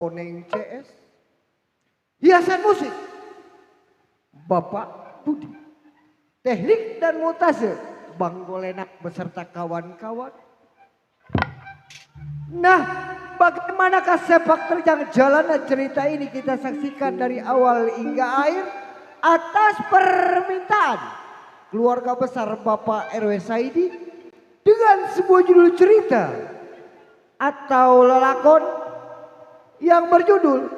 Oneng CS, hiasan musik Bapak Budi, teknik dan montase Bang Golenak beserta kawan-kawan. Nah, bagaimanakah sepak terjang jalannya cerita ini kita saksikan dari awal hingga akhir atas permintaan keluarga besar Bapak RW Saidi dengan sebuah judul cerita atau lelakon yang berjudul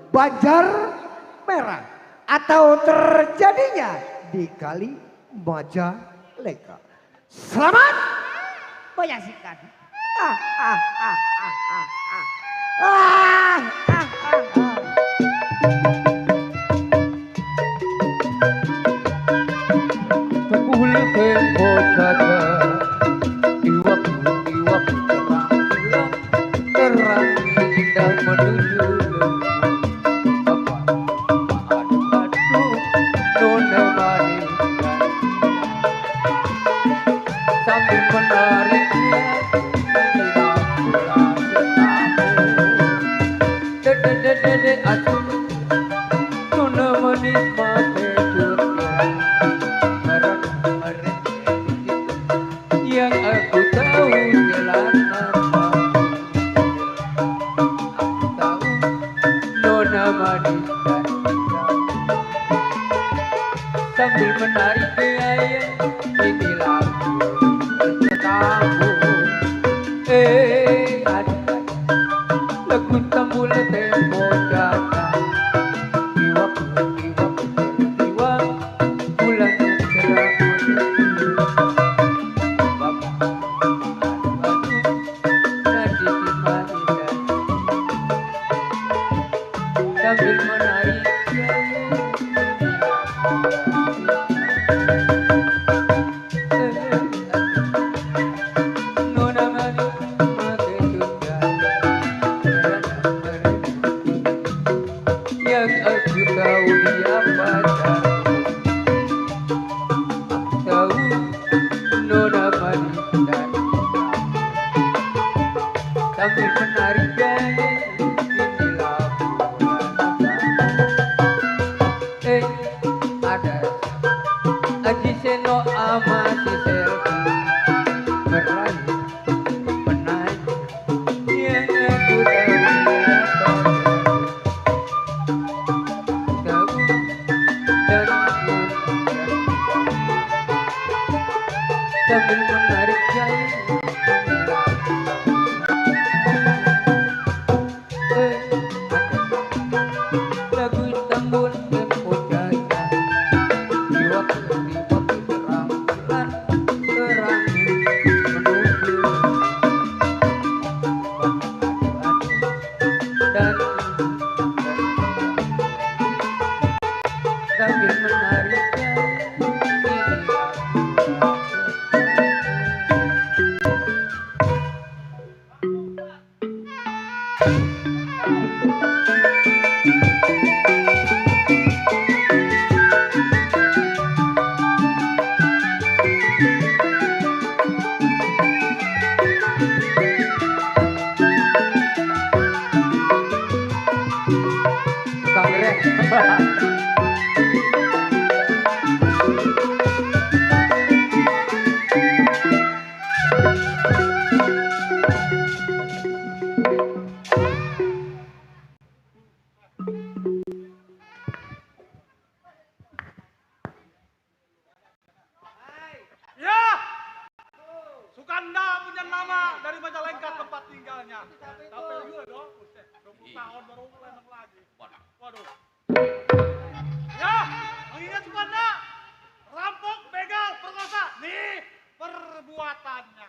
Banjar Merah atau terjadinya di Kali Majalengka. Selamat menyaksikan. Tepuh tempo caca iwak terang indah menuju aduh nona manis sambil menariknya dede aduh nona manis mate yang aku tahu jalanan aku tahu nona manis dan sambil menarik biaya ini lagu bertetamu adik lagu tambul tempo jaga iwak bulan cerah sambil menarik nona manis mati sudah yang aku tahu dia pacarku aku tahu nona manis dan sambil menarik gaya ada Aji Seno amati selfie meraih menaik yang aku tahu tahu dan sambil menarik jaya lagu tambun tempo jaga iwak terang menuju dan sambil menarik Sukanda punya nama dari Majalengka tempat tinggalnya. Tapi juga dong, 20 tahun baru mulai lagi. Waduh. Ya, mengingat Sukanda, rampok, begal, perkosa. Nih perbuatannya.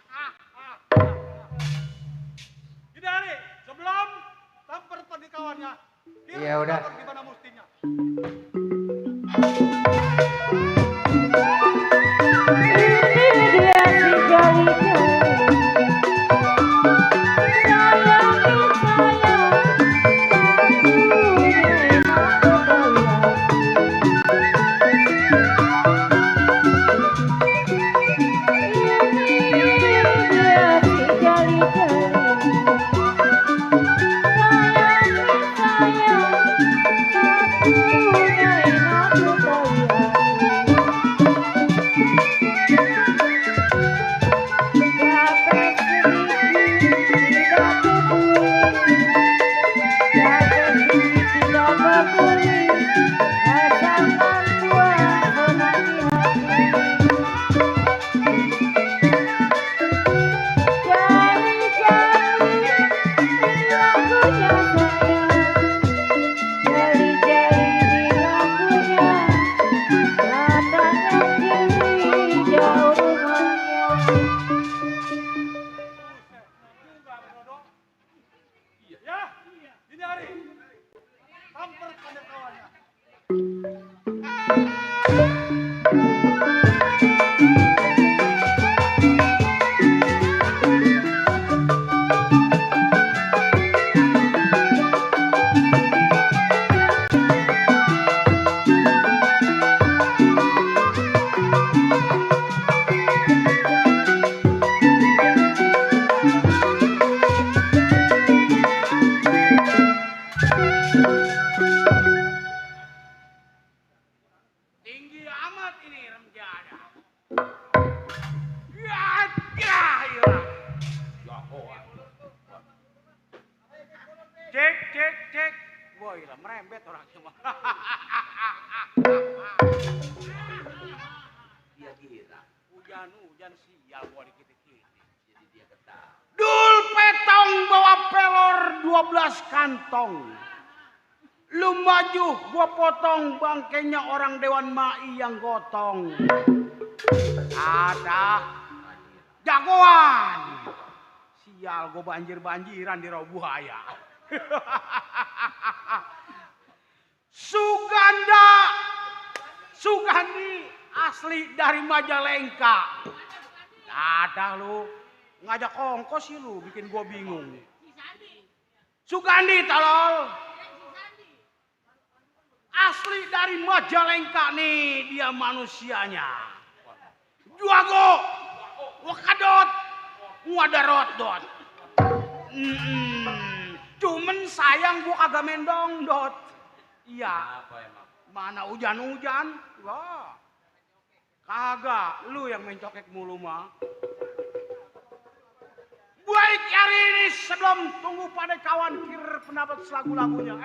Gini hari, sebelum tampar pernikahannya, ya udah gimana mustinya? samper pada kawannya. Tinggi amat ini remjana. Ya, ya, ya. Cek, cek, cek. Woi, lah merembet orang cuma. Dia kira Hujan sial gua dikit-dikit. jadi dia ketahui. Dul petong bawa pelor 12 kantong. Lu maju gua potong bangkainya orang Dewan Mai yang gotong. Ada jagoan. Sial gua banjir-banjiran di Rawa Buaya. Sugandi asli dari Majalengka. Ada lu ngajak ongkos sih lu bikin gua bingung. Sugandi tolol. Asli dari Majalengka nih dia manusianya. Juago, wakadot, wadarot dot. Cuman sayang gua kagak mendong dot. Iya. Apa emang? Mana hujan-hujan? Wah. Kagak, lu yang main cokek mulu mah. Baik hari ini sebelum tunggu pada kawan kir pendapat lagu-lagunya.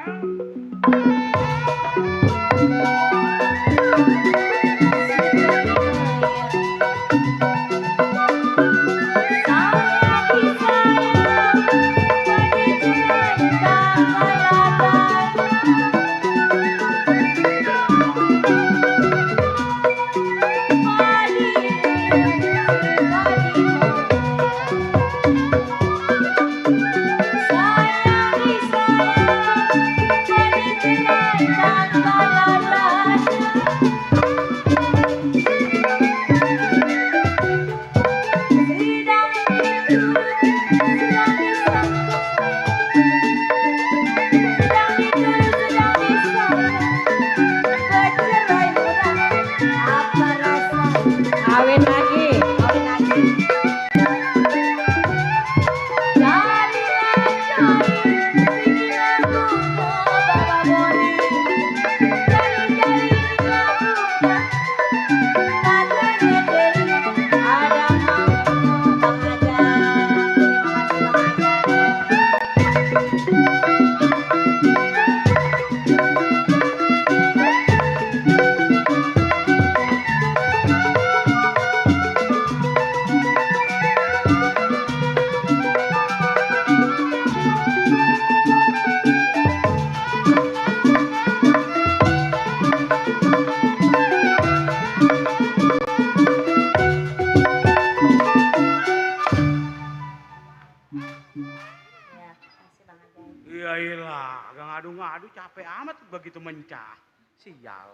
Capek amat begitu mencah. Sial.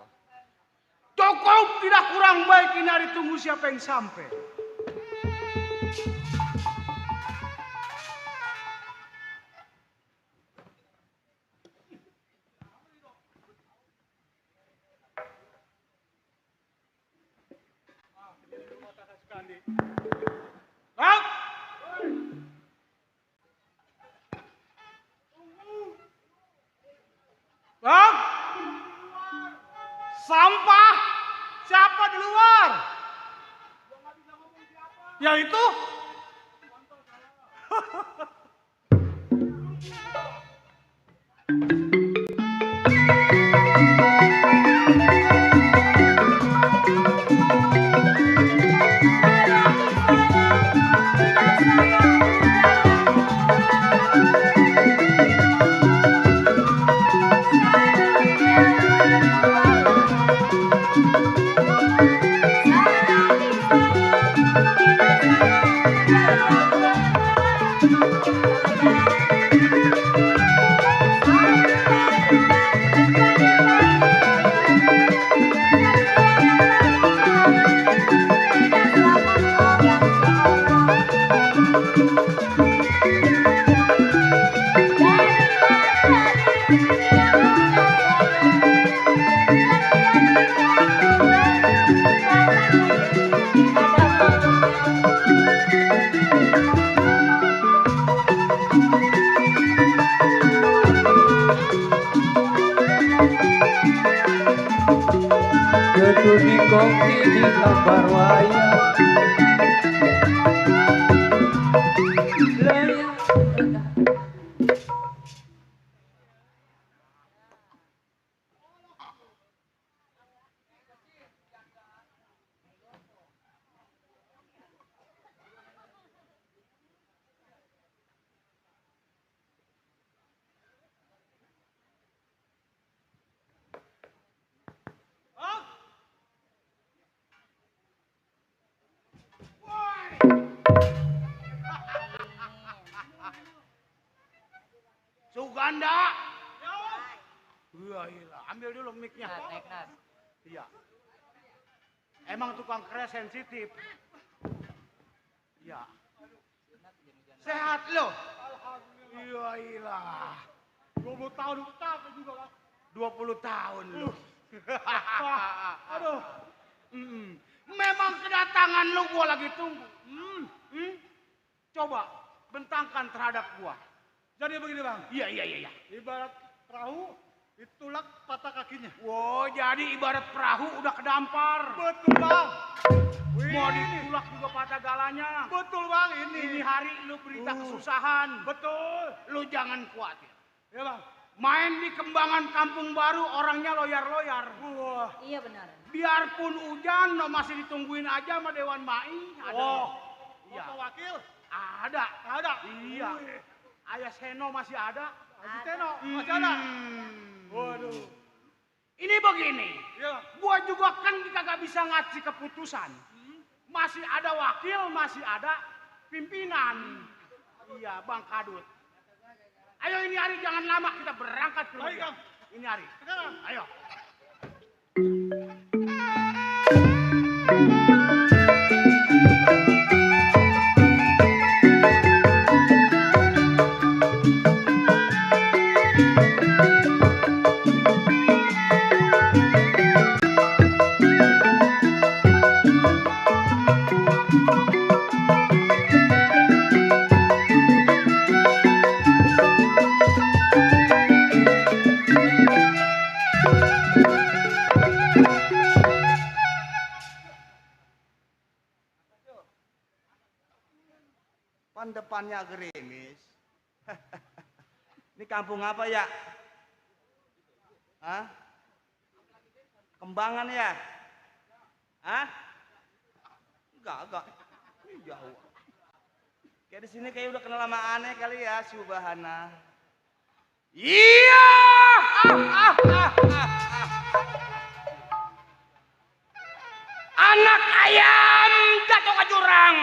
Cukup tidak kurang baik ini hari tunggu siapa yang sampai. Hah? Bang, sampah siapa di luar? Ya itu. Setuni kongsi di gambar wayang. Layang. Hah? Suganda. Ya, Iya, ambil dulu mic-nya. Naik nas. Iya. Emang tukang keras sensitif. Iya. Sehat lo. Iya, iya. 20 tahun capek juga lah. 20 tahun lo. Aduh. Memang kedatangan lo gua lagi tunggu. Coba bentangkan terhadap gua. Jadi begini bang, Iya. ibarat perahu ditulak patah kakinya. Wow, jadi ibarat perahu udah kedampar. Betul bang. Mau ditulak juga patah galanya. Betul bang ini. Ini hari lu berita kesusahan. Betul. Lu jangan khawatir. Ya bang. Main di Kembangan Kampung Baru orangnya loyar-loyar. Wah. Iya benar. Biarpun hujan lo masih ditungguin aja sama Dewan Mai. Ada. Oh. Iya. Bapak wakil. Ada. Ada. Iya. Ayah Seno masih ada. Haji Teno masih ada. Waduh. Ini begini. Ya. Gua juga kan kagak bisa ngasih keputusan. Masih ada wakil, masih ada pimpinan. Iya, Bang Kadut. Ayo ini hari jangan lama kita berangkat ke Baik, Kang. Ini hari. Sekarang. Ayo. Pan depannya gerimis. Ini kampung apa ya? Hah? Kembangan ya? Hah? Enggak. Ini jauh. Kayak di sini kayak udah kenal sama aneh kali ya, Subhana. Iya. Anak ayam jatuh ke jurang.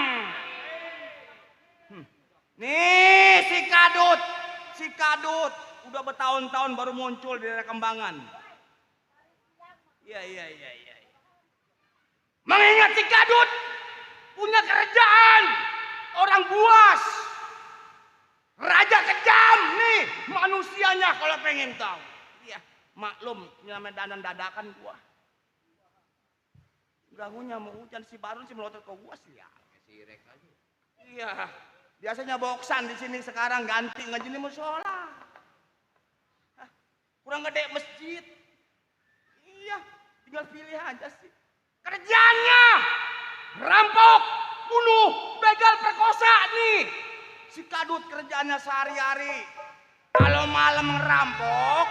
Nih si Kadut udah bertahun-tahun baru muncul di daerah Kembangan. Iya. Mengingat si Kadut punya kerjaan orang buas. Raja kejam nih manusianya kalau pengen tahu. Iya, maklum nyampe dandan dadakan gua. Ganggunya mau hujan si Baron si melotot ke gua sih ya. Sirek aja. Iya, biasanya boksan di sini sekarang ganti ngajini musola. Hah, kurang gede masjid. Iya, tinggal pilih aja sih. Kerjaannya rampok, bunuh, begal, perkosa nih. Si Kadut kerjaannya sehari-hari. Kalau malam ngerampok,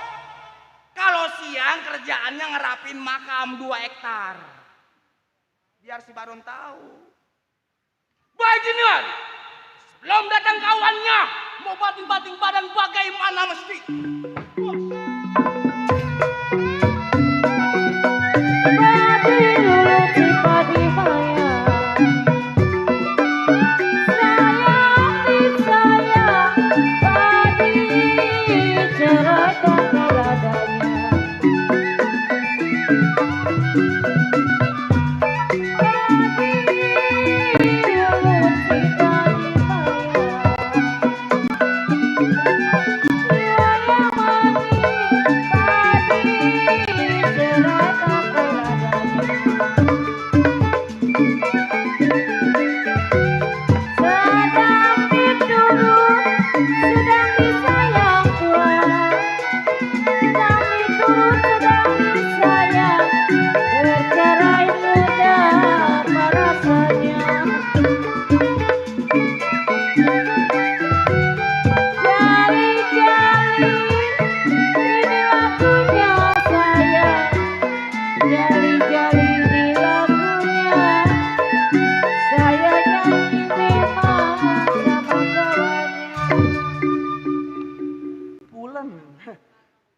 kalau siang kerjaannya ngerapin makam 2 hektar. Biar si Baron tahu. Baik ini Wan. Sebelum datang kawannya, mau bating-bating badan bagaimana mesti.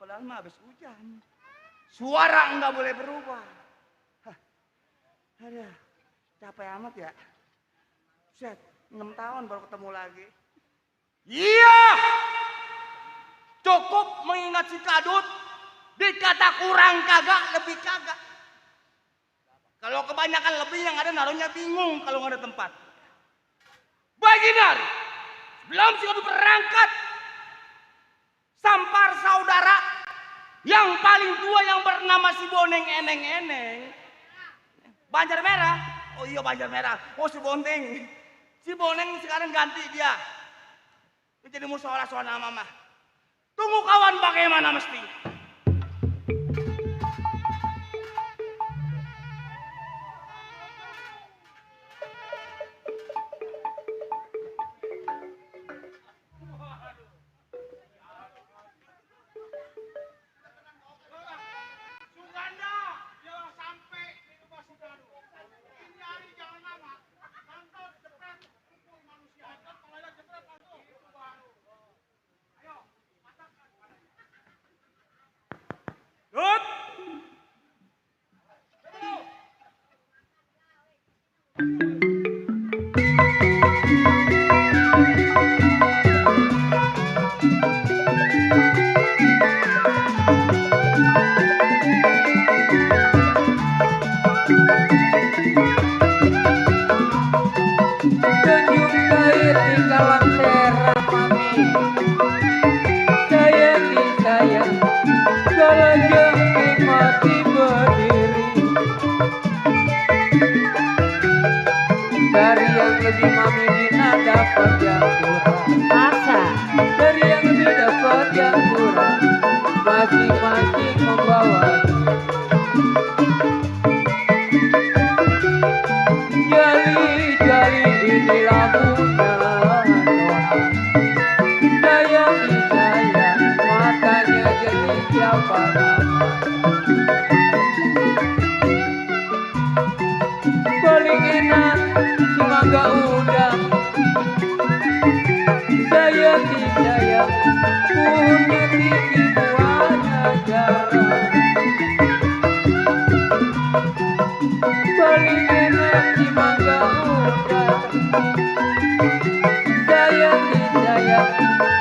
padahal mah habis hujan. Suara nggak boleh berubah. Hah. Aduh, capek amat ya. Set, 6 tahun baru ketemu lagi. Iya, cukup mengingat si Kadut. Dikata kurang kagak, lebih kagak. Kalau kebanyakan lebih yang ada naruhnya bingung kalau nggak ada tempat. Baginda, sebelum si Kadut berangkat, sampar saudara yang paling tua yang bernama si Boneng Eneng-Eneng. Banjar Merah. Oh iya Banjar Merah. Oh si Boneng. Si Boneng sekarang ganti dia. Dia jadi musuh soal mama. Tunggu kawan bagaimana mesti. Suganda, jangan sampai itu masih gaduh. Ini hari jangan lama. Nonton jepret pukul manusia. Kalau ada jepret langsung itu baru. Ayo, matakan. Dut. Tunjuk kait di kalang serap mami. Sayangi sayang, kalau jengking mati berdiri. Dari yang lebih mami Dina dapat yang kurang. Masa? Dari yang lebih dapat yang kurang. Masing-masing membawa. Jali-jali inilah punya doa. Sayangi sayang, matanya jadi siapa namanya. Paling enak si mangga udang. Sayangi sayang, punya tinggi buahnya jarang. Paling enak si mangga udang. Sayangi sayang,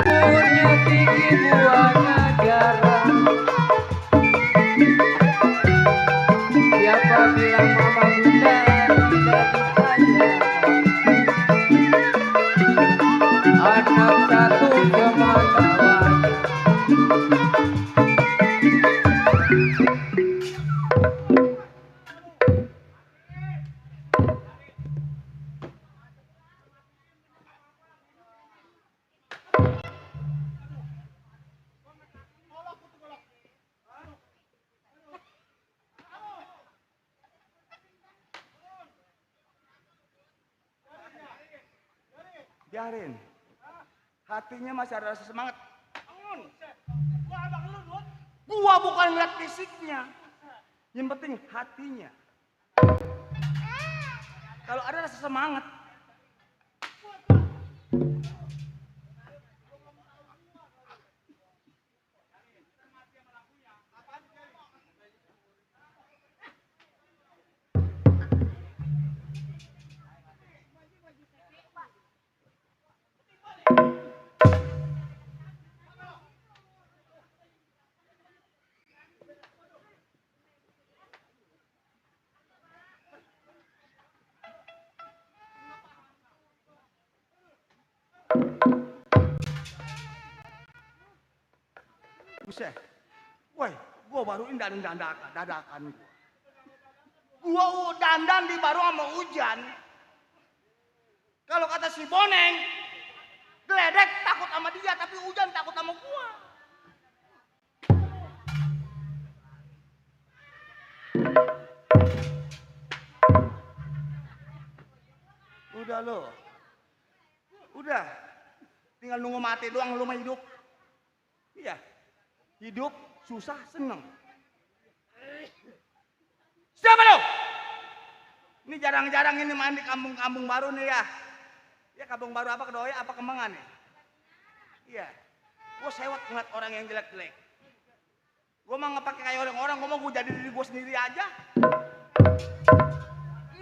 punya tinggi buahnya jarang. Siapa bilang mama bunda tidak disayang? Anak satu semata wajah. Biarin. Hatinya masih ada rasa semangat. Bangun. Gua abang lu, Dut. Gua bukan ngeliat fisiknya. Yang penting hatinya. Kalau ada rasa semangat. Buset. Woi, gua baru ini dadakan gua. Gua dandan di baru sama hujan. Kalau kata si Boneng, geledek takut sama dia, tapi hujan takut sama gua. Udah lo. Udah. Tinggal nunggu mati doang lu mah hidup. Iya. Hidup susah seneng. Siapa lo? Ini jarang-jarang ini main di kampung-kampung baru nih ya. Ya kampung baru apa Kedoya apa Kembangan nih? Iya. Gue sewot ngeliat orang yang jelek-jelek. Gue mah nggak pakai kayak orang-orang, gue mau gue jadi diri gue sendiri aja.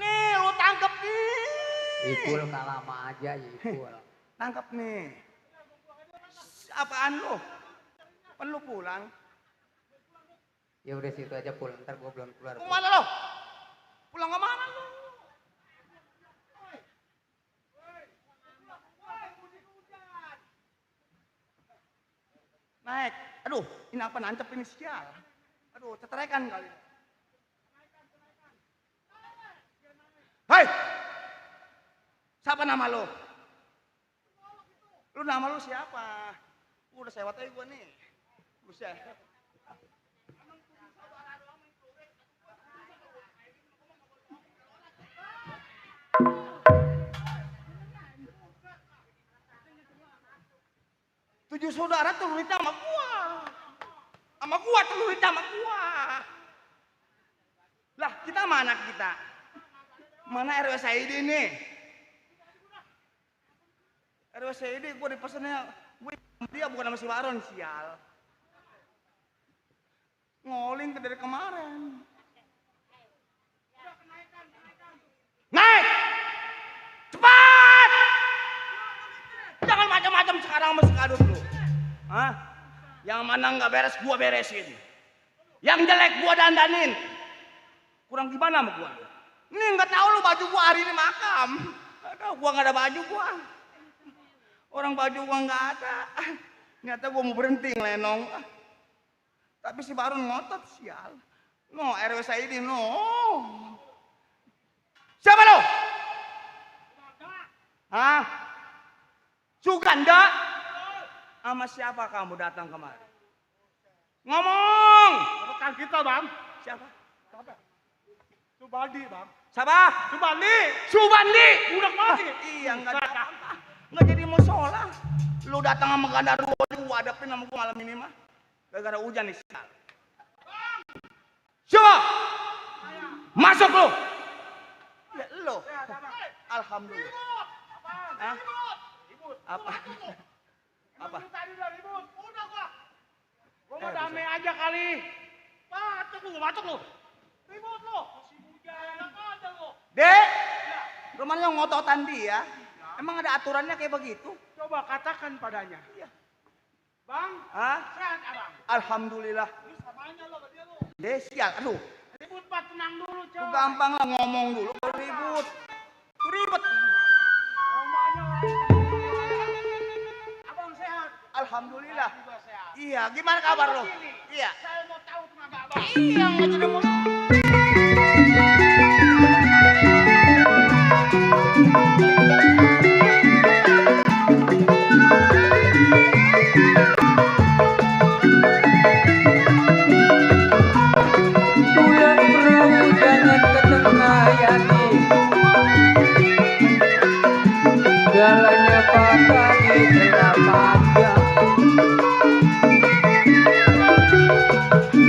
Nih, lu tangkep nih. Ipul kalama aja Ipul. Tangkep nih. Apaan lu? Kan lu pulang? Ya udah situ aja Pul, ntar gua belum keluar. Mau mana lo? Pulang ke mana lu? Naik. Aduh, ini apa nancep ini sial. Aduh, ceterekan kali. Hai! Siapa nama lo? Lu nama lu siapa? Udah sewat aja gua nih. Buset. Tujuh saudara telurit sama gua. Sama gua telurit sama gua. Lah, kita mana kita? Mana RW Said ini? RW Said gua dipesennya dia bukan sama si Baron, sial. Ngoling dari kemarin. Naik! Cepat! Jangan macam-macam sekarang sama si Kadut lu. Hah? Yang mana nggak beres gua beresin. Yang jelek gua dandanin. Kurang gimana sama gua? Ini nggak tahu lu baju gua hari ini makam. Aduh, gua nggak ada baju gua. Orang baju gua nggak ada. Ternyata gua mau berhenti ngelenong. Tapi si Baron ngotot sial. No, RW saya ini no. Siapa lo? Hah? Suganda? Sama siapa kamu datang kemari? Ngomong! Rekan kita bang. Siapa? Siapa? Subandi bang. Siapa? Subandi. Subandi! Budak mati. Iya, nggak jadi musola. Lu datang sama Gandaru, lu hadapin sama gua malam ini mah. Gara-gara hujan nih sial. Siapa? Masuk lu. Ya lu. Alhamdulillah. Hah? Apa? Apa? Tadi udah ribut. Udah gua. Gua mau damai aja kali. Batuk lu. Ribut lu. Masih hujan aja lu. Dek, rumahnya ngototan dia. Emang ada aturannya kayak begitu? Coba katakan padanya. Iya. Bang, Hah? sehat abang. Alhamdulillah. Ini samanya lo sama dia lu. Dek, sial. Aduh, Ribut pak, tenang dulu itu coba. gampang lah ngomong dulu. Baru ribut. Itu ribet. Rumahnya abang sehat. Alhamdulillah. Saya juga sehat. Iya, gimana kabar lo? Iya. Saya mau tahu tenaga abang. Iya, nggak jadi mau. Tulang perahu jangan ketengayani. Jalannya patah di tengah panjang.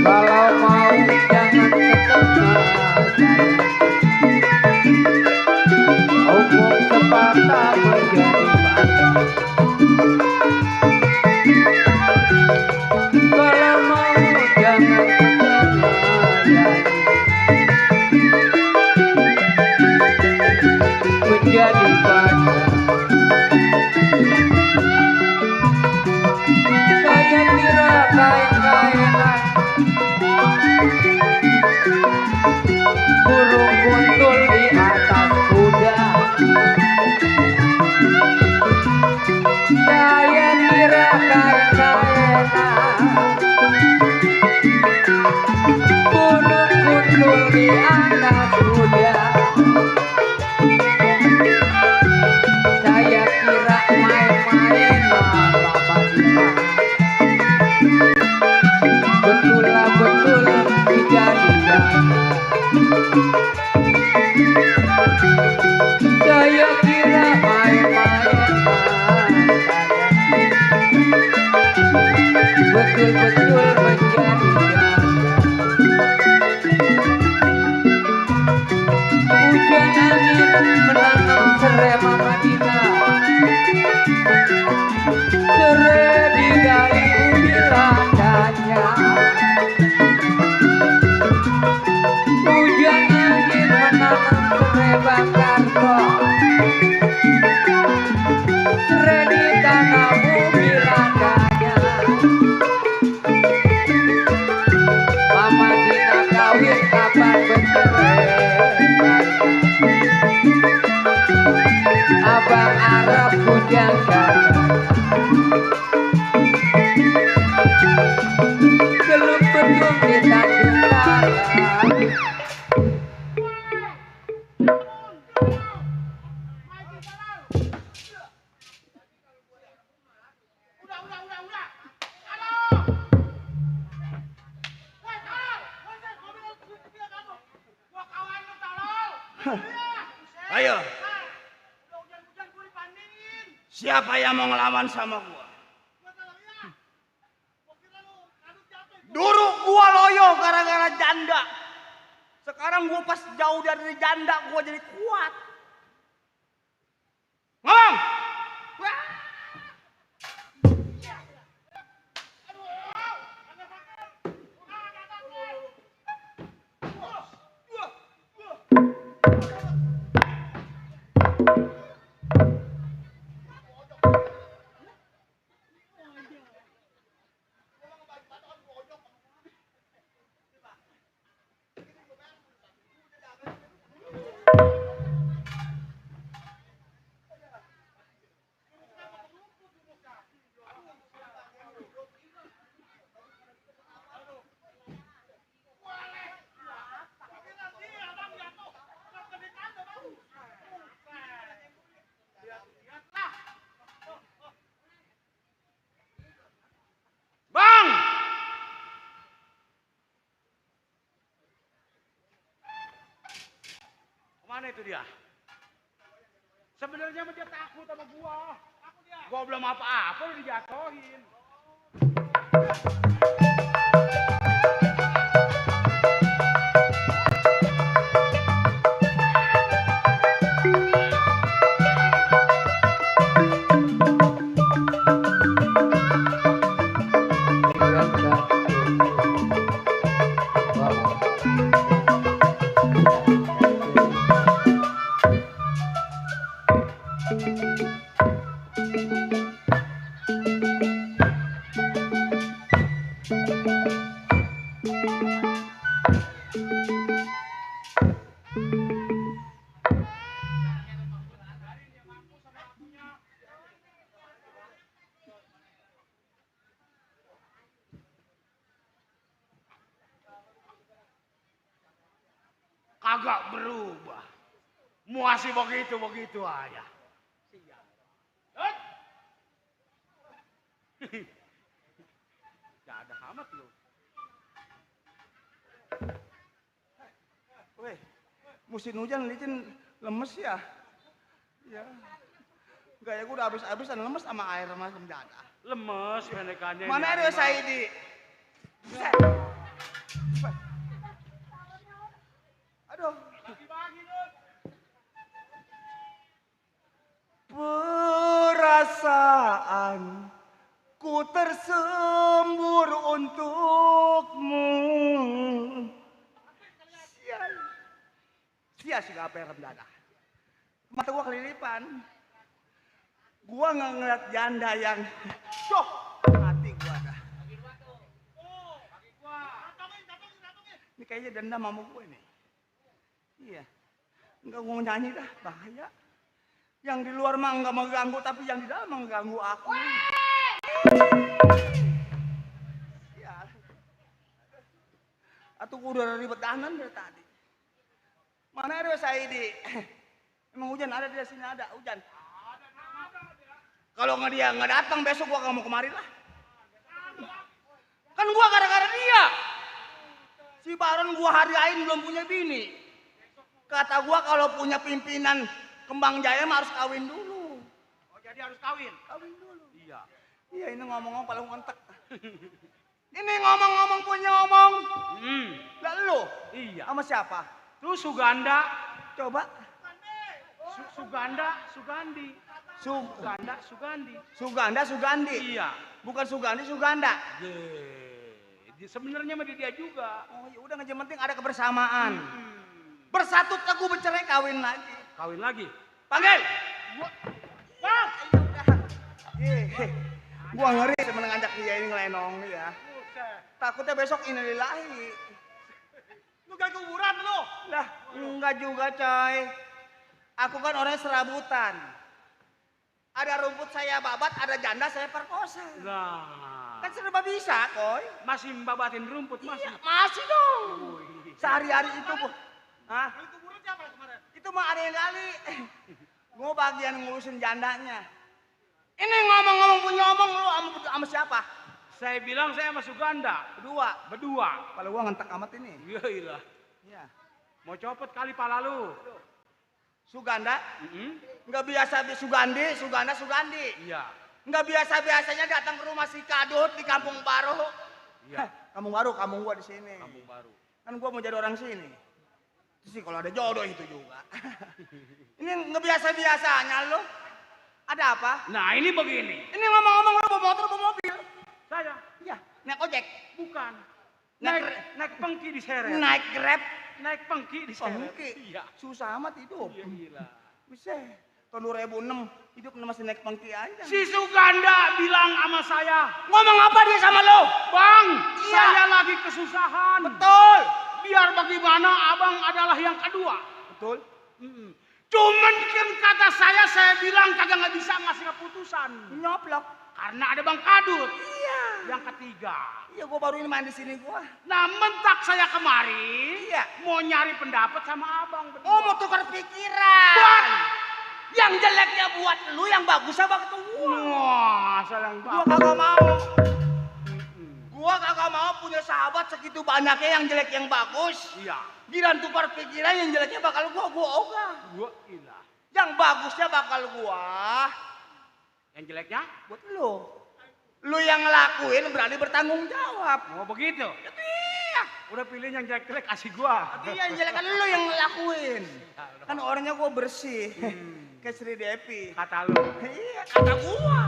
Kalau mau jangan ketengayani. Hukum sepatah menjadi panjang. Kalau mau jangan menjadi panjang. Saya kira kain-kainan burung kuntul di atas kuda. Saya kira kain-kainan burung kuntul di atas kuda. Saya kira main-main lama-lama. Betul-betul dijadikan. Saya kira main-main betul-betul menjadikan. Ayo, Udah hujan-hujan gue dibandingin. siapa yang mau ngelawan sama gua? Dulu gua loyo gara-gara janda. Sekarang gua pas jauh dari janda gua jadi kuat. Ngomong. Wah. Bang! Kemana itu dia? Sebenarnya dia takut sama gua. Gua belum apa-apa udah dijatuhin. Kagak berubah. Masih begitu-begitu aja. Gak ada amat lu. Weh, musim hujan licin lemes ya. Ya. Gaya gue udah habis-habisan lemes sama air sama senjata. Lemes pendekannya. Mana ada Saidi? Buset. Aduh. Perasaan ku tersembur untukmu. Sia sih gak apa dadah. Mata gua kelilipan. Gua nggak ngeliat janda yang Cok, hati gua dah. Ini kayaknya dendam sama gue nih. Iya. Enggak gua nyanyi dah, bahaya. Yang di luar mah enggak mengganggu, tapi yang di dalam mengganggu aku. Iya. Atau gua udah ribet dahanan dari tadi. Mana ada Saidi? Emang hujan ada di sini ada hujan. Kalau nggak dia nggak datang besok gua nggak mau kemari lah. Kan gua gara-gara dia. Si Baron gua hariain belum punya bini. Kata gua kalau punya pimpinan Kembang Jaya mah harus kawin dulu. Oh jadi harus kawin? Kawin dulu. Iya. Iya ini ngomong-ngomong paling ngentek. Ini ngomong-ngomong punya ngomong. Lah lu? Iya. Sama siapa? Tuh Suganda. Coba. Suganda, Sugandi. Suganda, Sugandi. Suganda, Sugandi. Iya. Bukan Sugandi, Suganda. Sebenarnya mah dia juga. Oh ya udah yang penting ada kebersamaan. Bersatu teguh bercerai kawin lagi. Kawin lagi. Panggil. Bang! Gua ngeri temen ngajak dia ini ngelenong ya. Takutnya besok innalillahi. Lu gak kuburan lu? Lah, enggak juga coy. Aku kan orangnya serabutan. Ada rumput saya babat, ada janda saya perkosa. Nah. Kan serba bisa, koy. Masih membabatin rumput masih. Iya, masih dong. Sehari-hari itu, Bu. Hah? Beli kuburan siapa kemarin? Itu mah ada yang kali. Gue bagian ngurusin jandanya. Ini ngomong-ngomong punya ngomong lu sama siapa? Saya bilang saya sama Suganda. Berdua. Kalau gua ngentek amat ini. Iya. Iya. Mau copot kali pala lu. Suganda? Mm-mm. Nggak biasa Sugandi, Sugandi. Iya. Nggak biasa-biasanya datang ke rumah si Kadut di Kampung Baru. Iya. Kampung Baru, kampung gua di sini. Kampung Baru. Kan gua mau jadi orang sini. Terus sih kalau ada jodoh itu juga. Ini nggak biasa-biasanya lo. Ada apa? Nah ini begini. Ini ngomong-ngomong lo bawa motor, bawa mobil. Saya Iya, naik ojek. bukan. Naik- Naik pengki diseret. Naik Grab. Naik pengki diseret. Pengki. Iya. Susah amat hidup. Iya gila. Bisa. Tahun 2006 hidup masih naik pengki aja. Si Suganda bilang sama saya, Ngomong apa dia sama lo? Bang, Iya. saya lagi kesusahan. Betul. Biar bagaimana abang adalah yang kedua. Betul. Mm-mm. Cuman kan kata saya bilang kagak nggak bisa ngasih keputusan. Nyoplok. Karena ada Bang Kadut. Iya. Yang ketiga. Iya, gua baru ini main di sini gua. Nah mentak saya kemari. Iya. Mau nyari pendapat sama abang. berdua. Oh, mau tukar pikiran. Buat. Yang jeleknya buat lu, yang bagusnya buat gua. Wah, sayang Gua banget. kagak mau. Gua kagak mau punya sahabat segitu banyaknya yang jelek yang bagus. Iya. Giran tukar pikiran yang jeleknya bakal gua ogah. Gua ilah. Yang bagusnya bakal gua Yang jeleknya? buat lu. Lu yang ngelakuin berani bertanggung jawab. Oh begitu. Iya. Udah pilih yang jelek-jelek kasih gua. Tapi yang jelek kan lu yang ngelakuin. Kan orangnya gua bersih. Kayak Sri Devi. Kata lu. Iya, kata gua.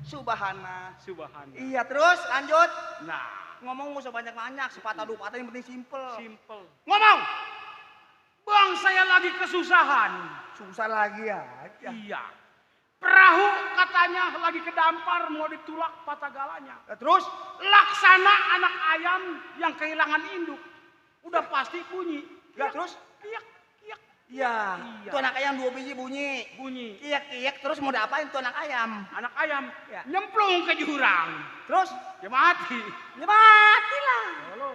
Subhana. Subhanallah. Iya, terus lanjut. Nah, Ngomong gak usah banyak-banyak, sepatah dua patah yang penting simple. simple. Ngomong. Bang, saya lagi kesusahan. Susah lagi aja. Iya. Perahu katanya lagi kedampar mau ditulak patah galanya. Ya, terus? Laksana anak ayam yang kehilangan induk. Udah pasti bunyi. Ya, terus? Kiyak, kiyak, Iya. Iya. Tuh anak ayam 2 biji bunyi. bunyi. Kiyak-kiyak terus mau diapain tuh anak ayam? Anak ayam Ya. nyemplung ke jurang. Terus? Ya mati. Ya matilah. Halo.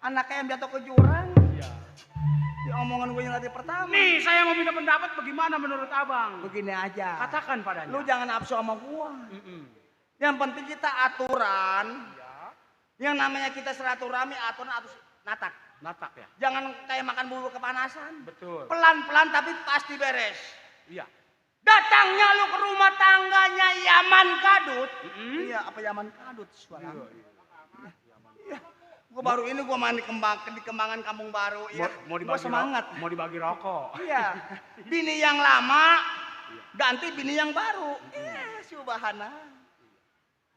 Anak ayam jatuh ke jurang. Iya. Di omongan gue yang tadi pertama. Nih, saya mau minta pendapat bagaimana menurut abang. Begini aja. Katakan padanya. Lu jangan nafsu sama gua. Mm-mm. Yang penting kita aturan. Ya. Yang namanya kita silaturahmi aturan harus natak. Natak ya. Jangan kayak makan bubur kepanasan. Betul. Pelan-pelan tapi pasti beres. Iya. Datangnya lu ke rumah tangganya Yaman Kadut. Mm-mm. Iya, apa Yaman Kadut suara. Iya, Iya. Gua baru ini gua main di Kembangan Kampung Baru. Iya. Mau Gua dibagi semangat. Mau dibagi rokok. Iya. Bini yang lama ganti bini yang baru. Iya, subhanallah.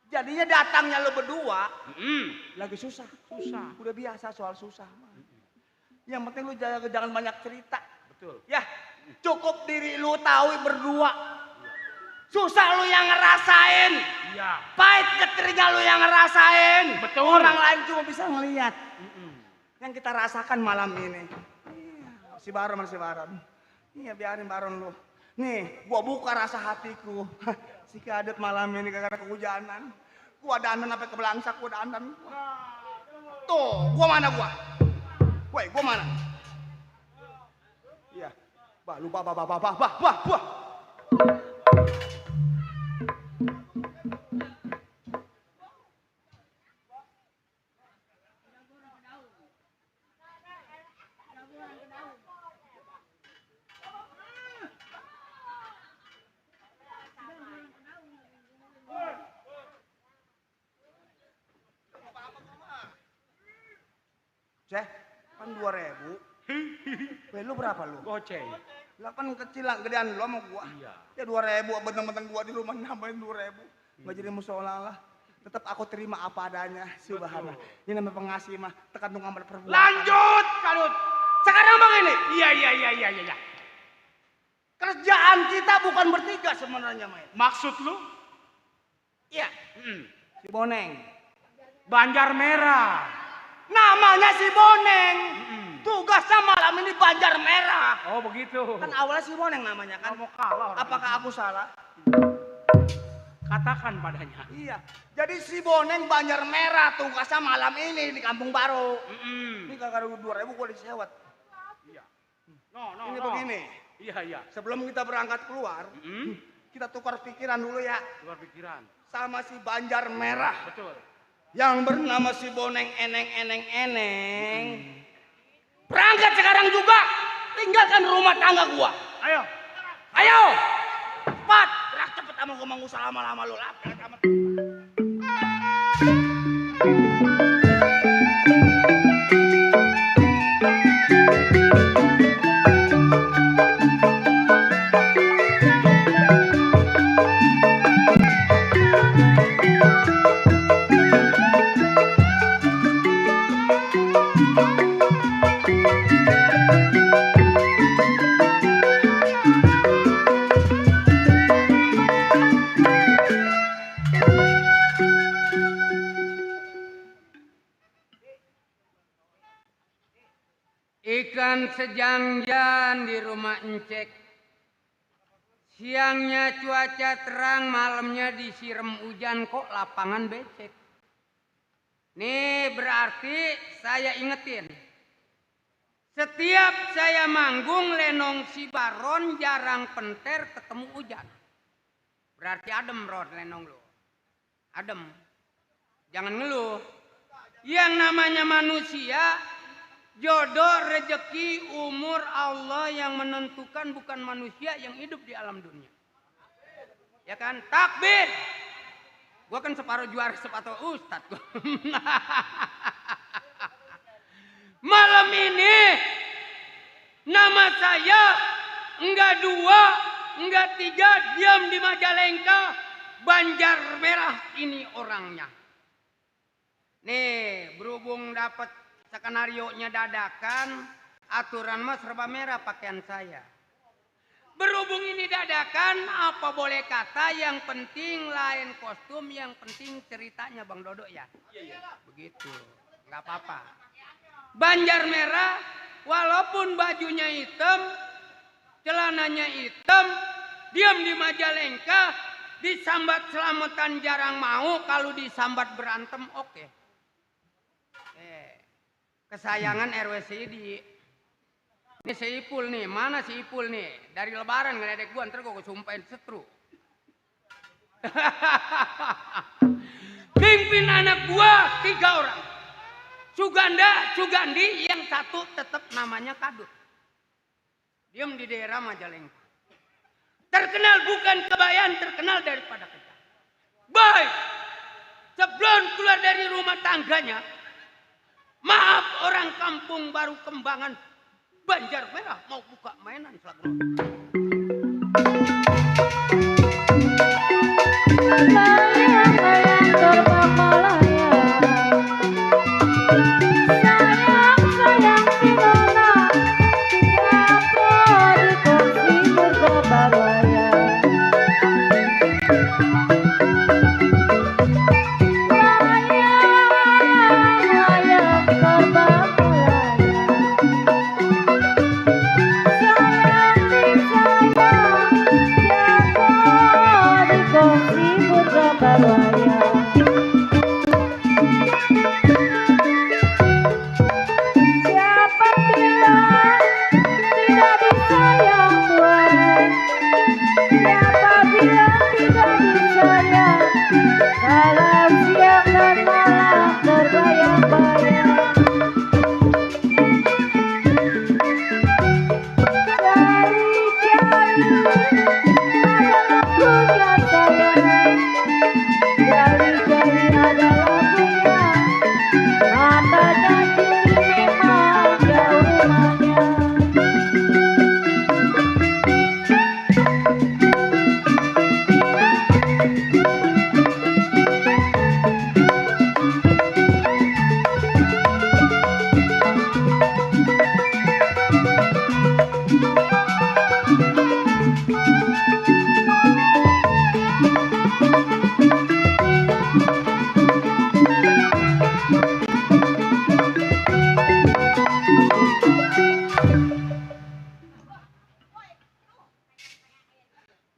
Jadinya datangnya lu berdua Mm-mm. lagi susah. Susah. Udah biasa soal susah. Yang penting lu jangan banyak cerita. Betul. Ya, cukup diri lu tahu berdua. Susah lu yang ngerasain. Iya. Pahit getirnya lu yang ngerasain. Betul. Orang lain cuma bisa ngelihat. Mm-mm. Yang kita rasakan malam ini. Iya, si Baron. Iya, biarin Baron lu. Nih, gua buka rasa hatiku. Si Kadut malam ini karena kehujanan. Gua dandan sampai ke belangsak, gua dandan. Tuh, gua mana gua? Woi, gua mana? Iya. Bah, lu bah. Ceh, kan 2.000. Weh, lu berapa lu? Goceng. Lah kan kecil lah, gedean lu sama gua. Iya. Ya 2.000, benteng-benteng gua di rumah nambahin 2.000. Nggak jadi musola lah. Tetap aku terima apa adanya, subhanallah. Ini namanya pengasih mah, tergantung amal perbuatan. Lanjut, Kadut. Sekarang begini, Iya. kerjaan kita bukan bertiga sebenarnya, Mai. Maksud lu? Iya, Mm-mm. si Boneng. Banjar Merah. Namanya si Boneng. Mm-mm. Tugasnya malam ini Banjar Merah. Oh begitu. Kan awalnya si Boneng namanya kan. Kamu kalah. orang Apakah itu. aku salah? Katakan padanya. Iya. Jadi si Boneng Banjar Merah tugasnya malam ini di Kampung Baru. Mm-mm. Ini gara-gara 2.000 gua disewet. Iya. No. Ini begini. Iya. Sebelum kita berangkat keluar, Mm-mm. kita tukar pikiran dulu ya Luar pikiran. sama si Banjar Merah Betul. yang bernama si Boneng Eneng. Berangkat sekarang juga, tinggalkan rumah tangga gua. Ayo. Ayo. Cepat. Gerak cepet sama gua, mau usah lama-lama lu. Lap, amat. Ikan sejanjan di rumah encek. Siangnya cuaca terang, malamnya disiram hujan, kok lapangan becek. Nih berarti saya ingetin. Setiap saya manggung lenong si Baron jarang penter ketemu hujan. Berarti adem Ron lenong lo. Adem. Jangan ngeluh. Yang namanya manusia, jodoh, rezeki, umur Allah yang menentukan, bukan manusia yang hidup di alam dunia. Ya kan? Takbir. Gua kan separuh juara separuh ustad. Malam ini nama saya enggak 2, enggak 3, diam di Majalengka, Banjar Merah ini orangnya. Nih, berhubung dapat skenario-nya dadakan, aturan mas serba merah pakaian saya. Berhubung ini dadakan, apa boleh kata, yang penting lain kostum, yang penting ceritanya Bang Dodo ya. Begitu, nggak apa-apa. Banjar Merah, walaupun bajunya hitam, celananya hitam, diam di Majalengka, disambat selamatan jarang mau, kalau disambat berantem oke. Kesayangan RW Sidi. Ini si Ipul nih, mana si Ipul nih? Dari lebaran ngeledek gua, ntar gua sumpahin setru. Pimpin anak gua 3 orang. Suganda, Sugandi, yang satu tetap namanya Kadut. Diam di daerah Majalengka. Terkenal bukan kebayan, terkenal daripada kerja. Baik, sebelum keluar dari rumah tangganya, maaf orang kampung baru kembangan Banjar Merah mau buka mainan selagu.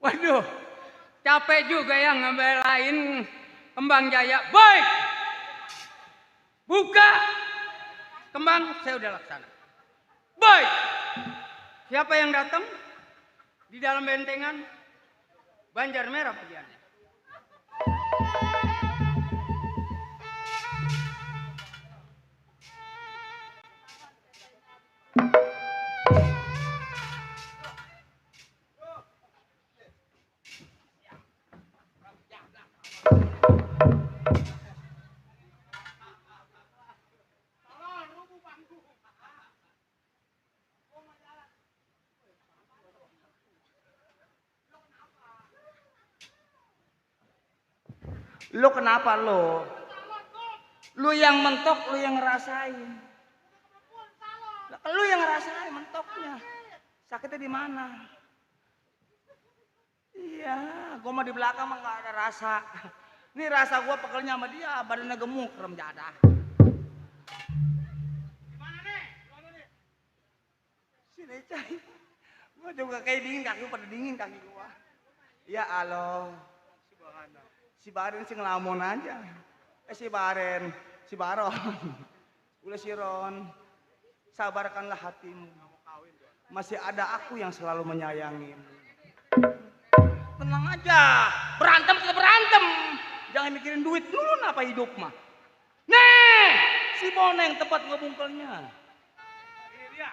Waduh, capek juga ya ngebelain Kembang Jaya. Baik, buka kembang, saya udah laksana. Baik, siapa yang datang di dalam bentengan? Banjar Merah bagiannya. Lu kenapa lu? Lu yang mentok, lu yang ngerasain. Lu yang ngerasain mentoknya. Sakitnya di mana? Iya, gua mah di belakang mah nggak ada rasa. Ini rasa gua pekelnya sama dia, badannya gemuk, rem jadah. Gimana nih? Sini cai. Gua juga kayak dingin kaki gua, pada dingin kaki gua. Ya Allah. Si Baren sih ngelamun aja. Si Baren, si Baron. Udah si Ron. Sabarkanlah hatimu. Masih ada aku yang selalu menyayangimu. Tenang aja. Berantem kita berantem. Jangan mikirin duit dulu apa hidup mah. Nih, si Boneng tempat ngebungkelnya. Ini dia.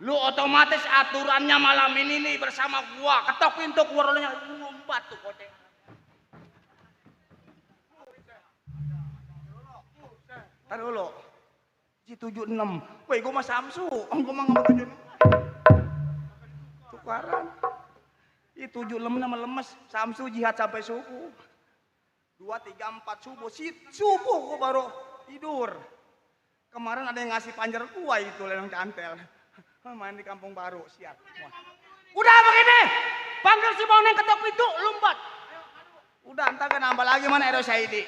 Lu otomatis aturannya malam ini nih bersama gua. Ketok pintu keluarnya ngumpat tuh koceng. Tar dulu. Ji 76. Woi, gua mah Samsu. Gua mah enggak 76. Tukaran. Ih 76 nama lemes. Samsu jihad sampai subuh. 2, 3, 4 subuh. Subuh gua baru tidur. Kemarin ada yang ngasih panjer gua itu lenong cantel. Main di kampung baru, siap. Wah. Udah begini. Panggil si Boneng ketok pintu, lumpat. Udah, entar kan nambah lagi mana Eros Saidi.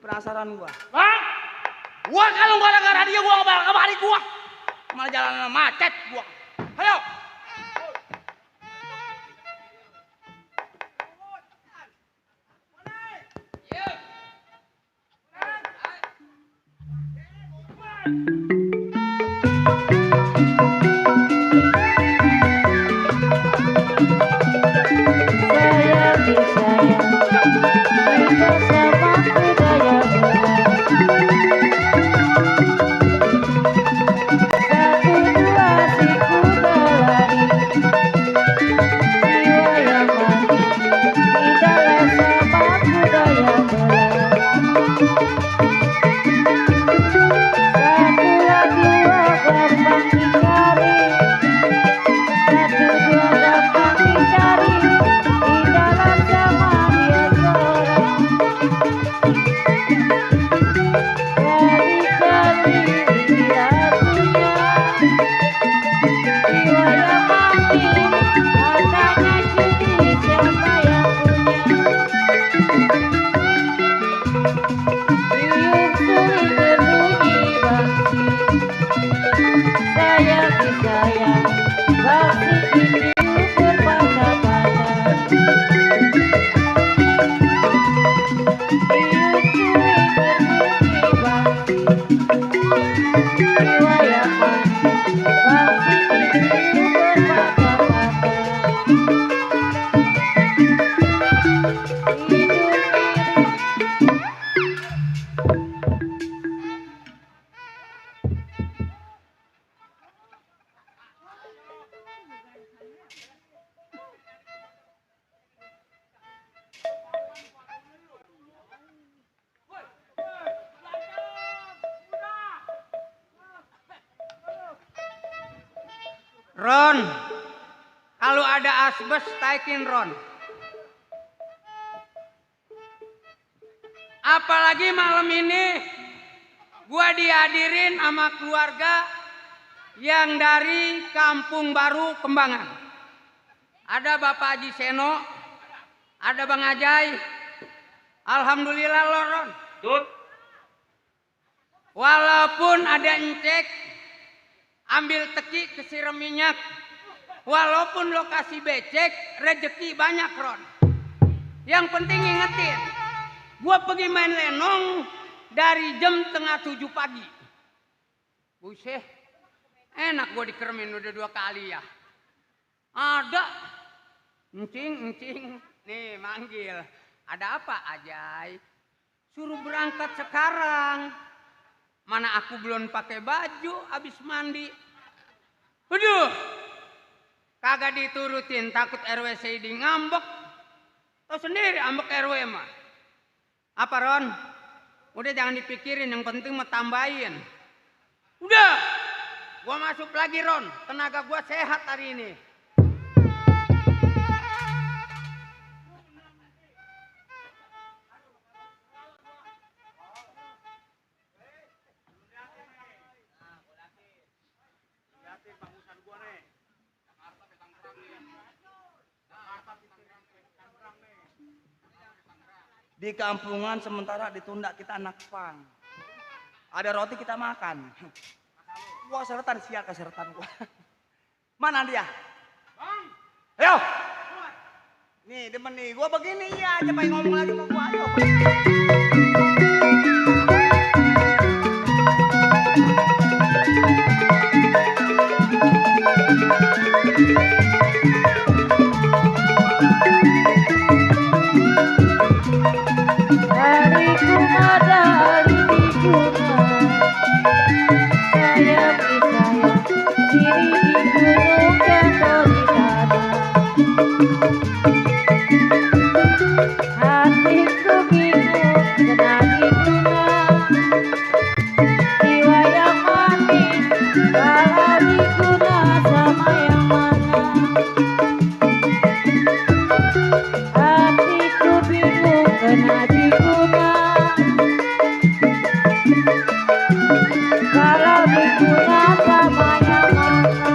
Penasaran gua. Bang, Gua kalau nggak gara-gara dia gua nggak bakal kembali gua. Malah jalanan macet gua. Ayo. Ron, kalau ada asbes taikin Ron. Apalagi malam ini gua dihadirin sama keluarga yang dari Kampung Baru Kembangan. Ada Bapak Haji Seno, ada Bang Ajay. Alhamdulillah lo Ron. Tut. Walaupun ada encek, ambil teki kesiram minyak. Walaupun lokasi becek, rezeki banyak Ron. Yang penting ingetin, gua pergi main lenong dari jam 6:30 pagi. Buset, enak gua dikeremin udah 2 kali ya. Ada, encing, nih manggil. Ada apa Ajay? Suruh berangkat sekarang. Mana aku belum pakai baju habis mandi. Aduh, kagak diturutin, takut RW Saidi ngambek. Tahu sendiri ambek RW mah. Apa Ron? Udah jangan dipikirin, yang penting mah tambahin. Udah, gua masuk lagi Ron. Tenaga gua sehat hari ini. Di kampungan sementara ditunda kita anak pang. Ada roti kita makan. Gua seretan sial keseretan gua. Mana dia? Bang, Ayo. Nih demen nih, gua begini iya aja pengen ngomong lagi sama gua ayo. Hariku ada hari di gunung, sayang di sayang, diri di gunung jatuh di tanah. Hatiku bingung kena di gunung, jiwa yang manis kalau di gunung sama yang mana. Hatiku bingung kena di gunung, kalau di gunung sama yang mana.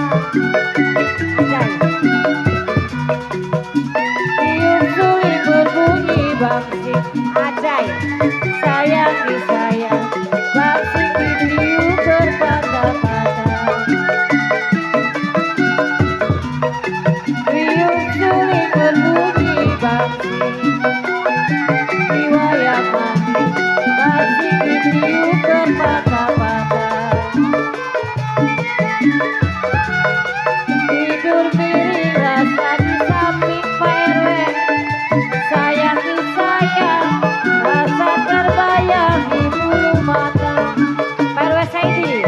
Tiup suling berbunyi bangsik, ajai sayang disayang, bangsik ditiup berpatah-patah. Tiup suling berbunyi bangsik, jiwa yang manis, bangsik ditiup berpatah-patah. Tidur miring rasa di samping Pak RW, sayang disayang, rasa terbayang di bulu mata. Pak RW Saidi,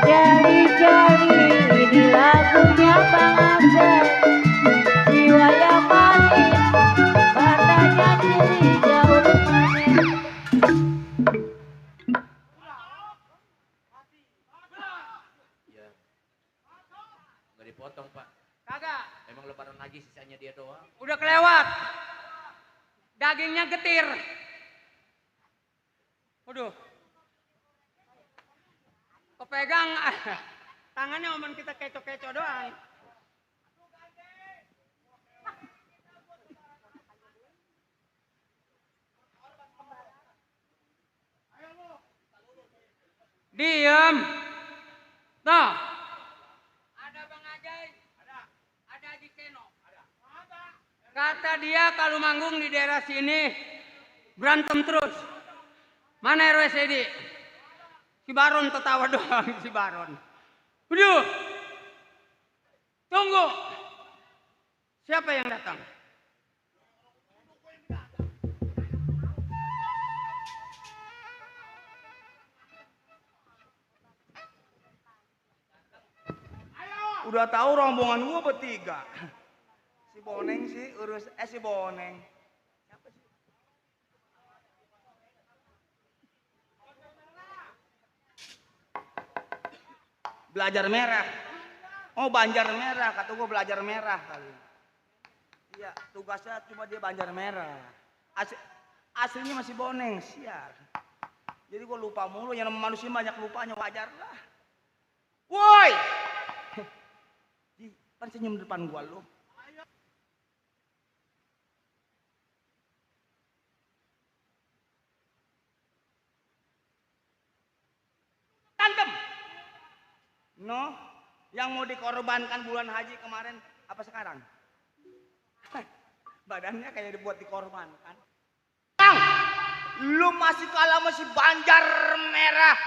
jali-jali ini lagunya Bang Ajay, jiwa yang manis, matanya ceri jauh lumayan. Iya. Nggak dipotong pak. Kagak, Emang lebaran lagi sisanya dia doang. udah kelewat. Dagingnya getir. Waduh. Kepegang tangannya omen kita keco-keco doang. Diam. Nah. Ada Bang Ajay. Ada Haji Keno. Kata dia kalau manggung di daerah sini berantem terus. Mana RW Sedi? Si Baron tertawa doang si Baron. Waduh. Tunggu. Siapa yang datang? Udah tahu rombongan gua bertiga. Si Boneng sih urus si Boneng. Siapa sih? Belajar merah. Oh Banjar Merah, kata gua belajar merah kali. Iya, tugasnya cuma dia Banjar Merah. Aslinya masih Boneng, siar. Jadi gua lupa mulu, yang namanya manusia banyak lupanya, wajar lah. Woi! Kan senyum depan gua lu. Tantem. No, yang mau dikorbankan bulan haji kemarin apa sekarang? Badannya kayak dibuat dikorbankan. Bang, lu masih kalah masih Banjar Merah.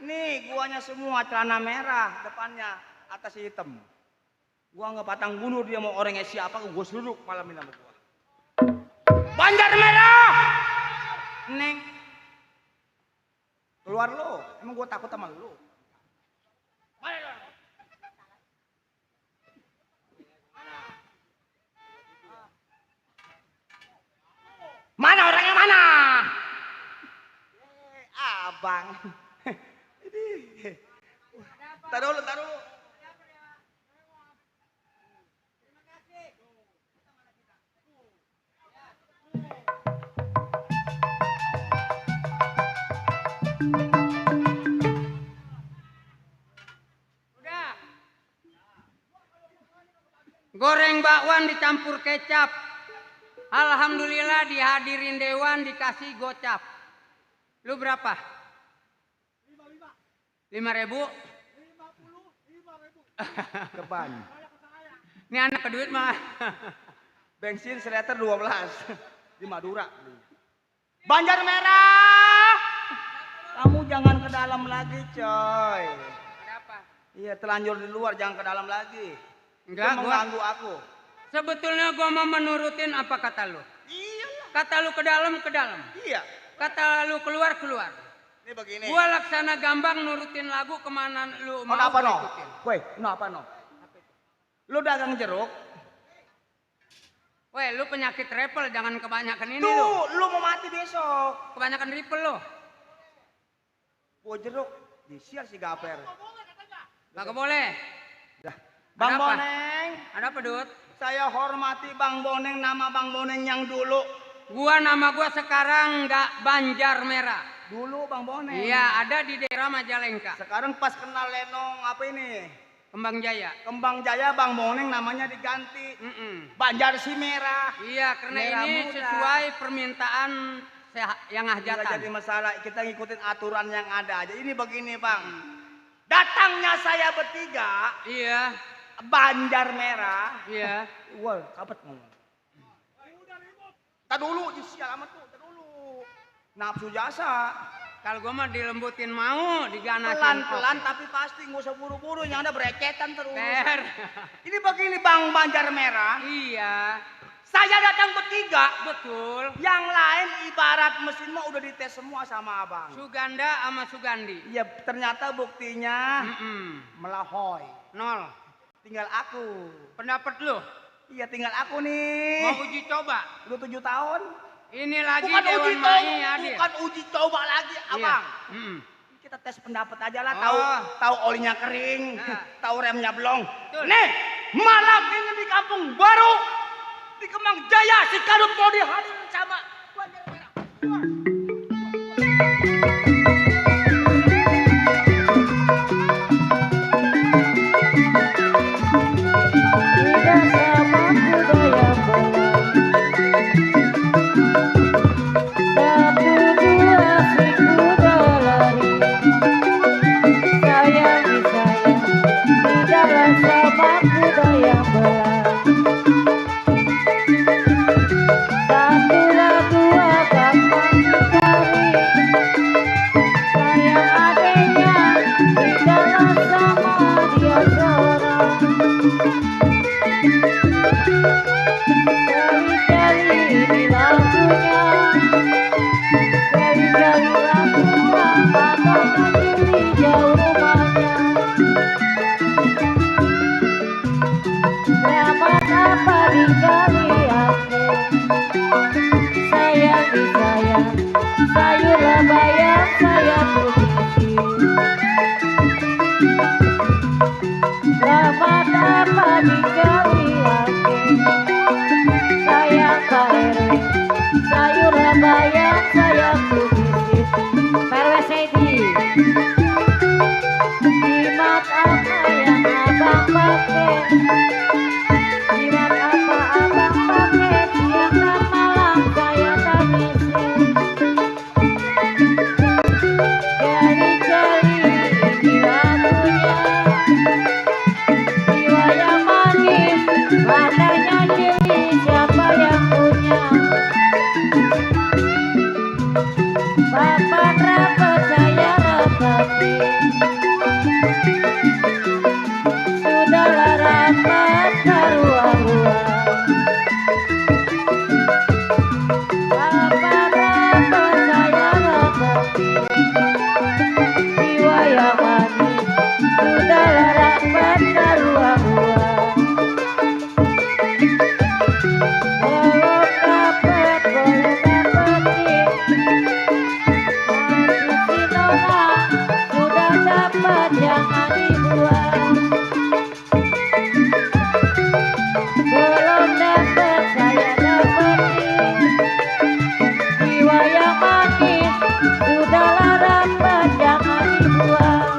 Nih, guanya semua celana merah, depannya atas hitam. Gua nggak patang bunuh dia mau orangnya siapa, gua seluduk malam ini sama gua. Banjar Merah! Neng. Keluar lo, emang gua takut sama lu. Mana orangnya mana? Abang. Taruh dulu, taruh dulu. Udah. Goreng bakwan dicampur kecap Alhamdulillah dihadirin dewan dikasih gocap. Lu berapa? 5.000. Keban. Ini anak ke duit mah. Bensin seliter 12 di Madura. Banjar Merah. Kamu jangan ke dalam lagi, coy. Ada apa? Iya, telanjur di luar, jangan ke dalam lagi. Enggak, Itu mengganggu aku. Sebetulnya gua mau menurutin apa kata lu. Iyalah. Kata lu ke dalam, ke dalam. Iya. Kata lu keluar, keluar. Ini begini. Gua laksana gambang nurutin lagu kemana lu mau apa no? ikutin. Woi, apa no? Lu dagang jeruk. Weh, lu penyakit repel, jangan kebanyakan ini lu. Tuh, lu mau mati besok. Kebanyakan ripel lu. Gua jeruk, disiar si Gaper. Gak boleh. Dah. Bang Ada apa? Boneng, Ada apa, Dut? saya hormati Bang Boneng, nama Bang Boneng yang dulu. Nama gua sekarang nggak Banjar Merah. Dulu Bang Boneng. Iya, ada di daerah Majalengka. Sekarang pas kenal Lenong apa ini? Kembang Jaya. Kembang Jaya Bang Boneng namanya diganti. Banjar si Merah. Iya, karena Merah ini muda. sesuai permintaan yang Nggak hajatan. jadi masalah, kita ngikutin aturan yang ada aja. Ini begini Bang. Datangnya saya bertiga, Iya, Banjar Merah. iya. Wah, kapet ngomong. Tak dulu, sial amat tuh, tak dulu. Nafsu jasa. Kalau gua mah dilembutin mau, diganasin. Pelan-pelan tapi pasti nggak usah buru-buru, yang ada berecetan terus. Ter. Ini begini Bang Banjar Merah. Iya, Saya datang bertiga. betul. Yang lain ibarat mesin mah udah dites semua sama abang. Suganda sama Sugandi. Iya ternyata buktinya melahoy. 0. Tinggal aku. Pendapat lu? Iya tinggal aku nih. Mau uji coba? Udah 7 tahun. Ini lagi Bukan Dewan uji Mai coba, hadir. bukan uji coba lagi Iya. abang. Mm. Kita tes pendapat aja lah. Oh. Tahu olinya kering, Nah. tahu remnya belum. Betul. Nih malam ini di Kampung Baru di Kemang Jaya si Kadut mau dihadirin sama Banjar Merah. Tidak sama budaya Balang. Satu dua si kuda lari. Sayangi sayang, tidaklah sama budaya Balang. Satulah dua gampang dicari. Sayang adanya, tidaklah sama dia seorang. Jali-jali ini lagunya, jali-jali lagunya, atau sendiri jauh rumahnya. Selamat apa dikali aku, sayangi sayang, sayur bayam saya tumisi. Selamat apa dikali aku, sayang KRW, sayur bayam saya tumisi. PRW Sedi, jimat apa yang abang pakai? Jimat apa abang pakai? Siang dan malam saya tangisi. Jali-jali ini lagunya, jiwa yang manis, matanya jeli, siapa yang punya? Papan rapet saya repati, sudahlah rapat karuan-ruan. Papan rapet saya repati, jiwa yang manis, sudahlah rapat karuan-ruan. Belum dapat, boleh dapetin. Masih si Nona, sudah dapat, jangan dibuang. Belum dapat, saya dapetin. Jiwa yang manis, sudahlah dapat, jangan dibuang.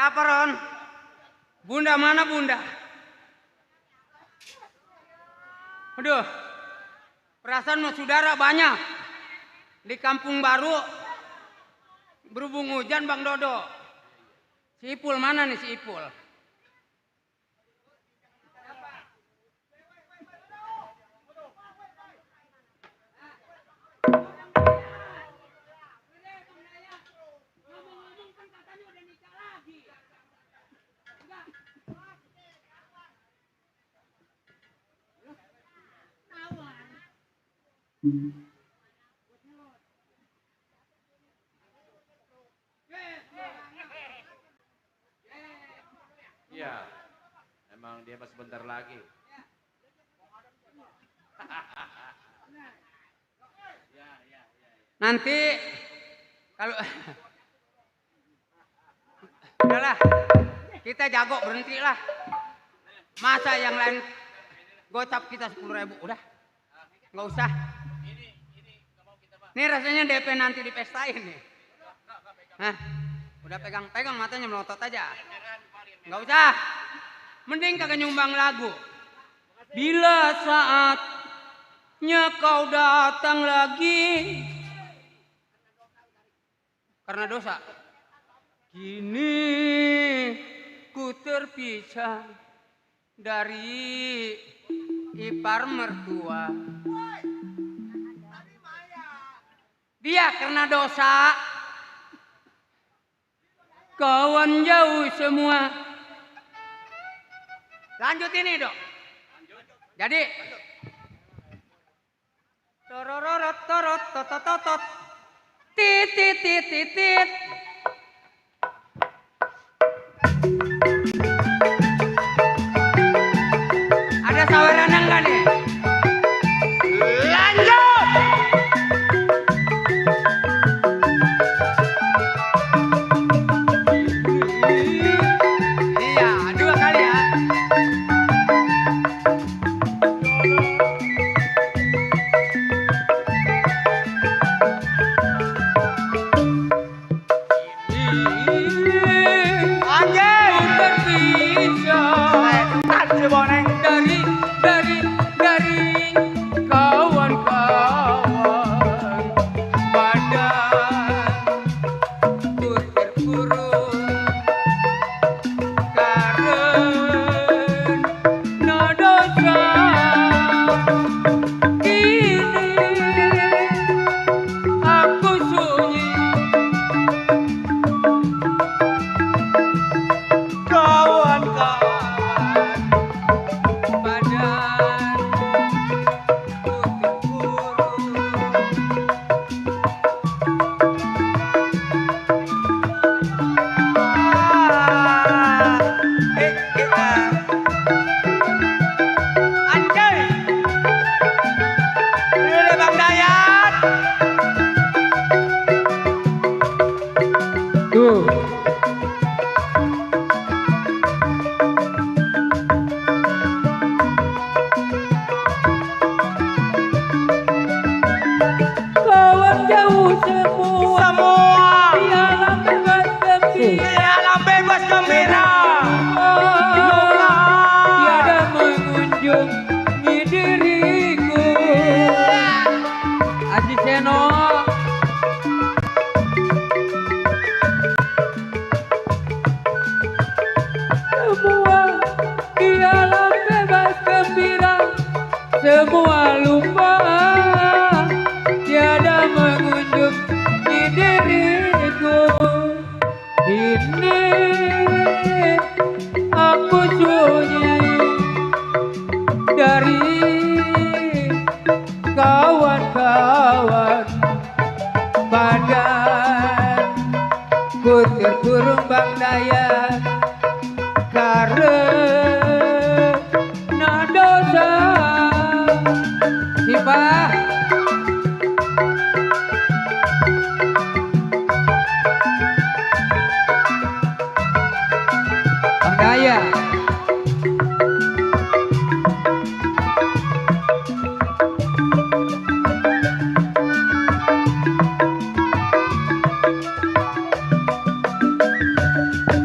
Ada apa Ron? Bunda mana bunda? Aduh, perasaan mah saudara banyak di kampung baru. Berhubung hujan Bang Dodo. Si Ipul mana nih si Ipul? Iya. Emang dia masih sebentar lagi. Nanti kalau udahlah kita jago berhentilah. Masa yang lain gocap kita 10.000 udah nggak usah. Ini rasanya DP nanti dipestain nih. Hah? Udah pegang-pegang matanya melotot aja. Nggak usah. Mending kagak nyumbang lagu. Bila saatnya kau datang lagi. Karena dosa. Kini ku terpisah dari ipar mertua. Dia karena dosa. Kawan jauh semua. Lanjut ini dok. Jadi. Torororot torot tototot. Titit titit titit. Ada saweran enggak nih? Lanjut. Iya, 2 kali ya. Semua lupa tiada mengunjung di diriku. Ini aku sunyi dari kawan-kawan. Badanku terkurung bang daya karena dosa. Sipa Bang Daya.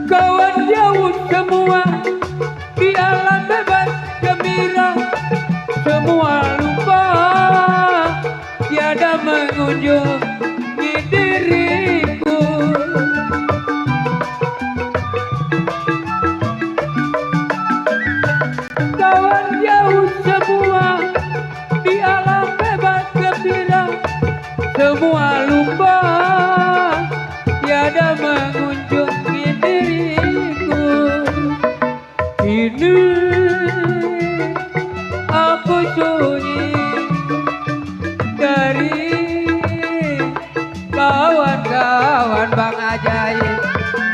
Kawan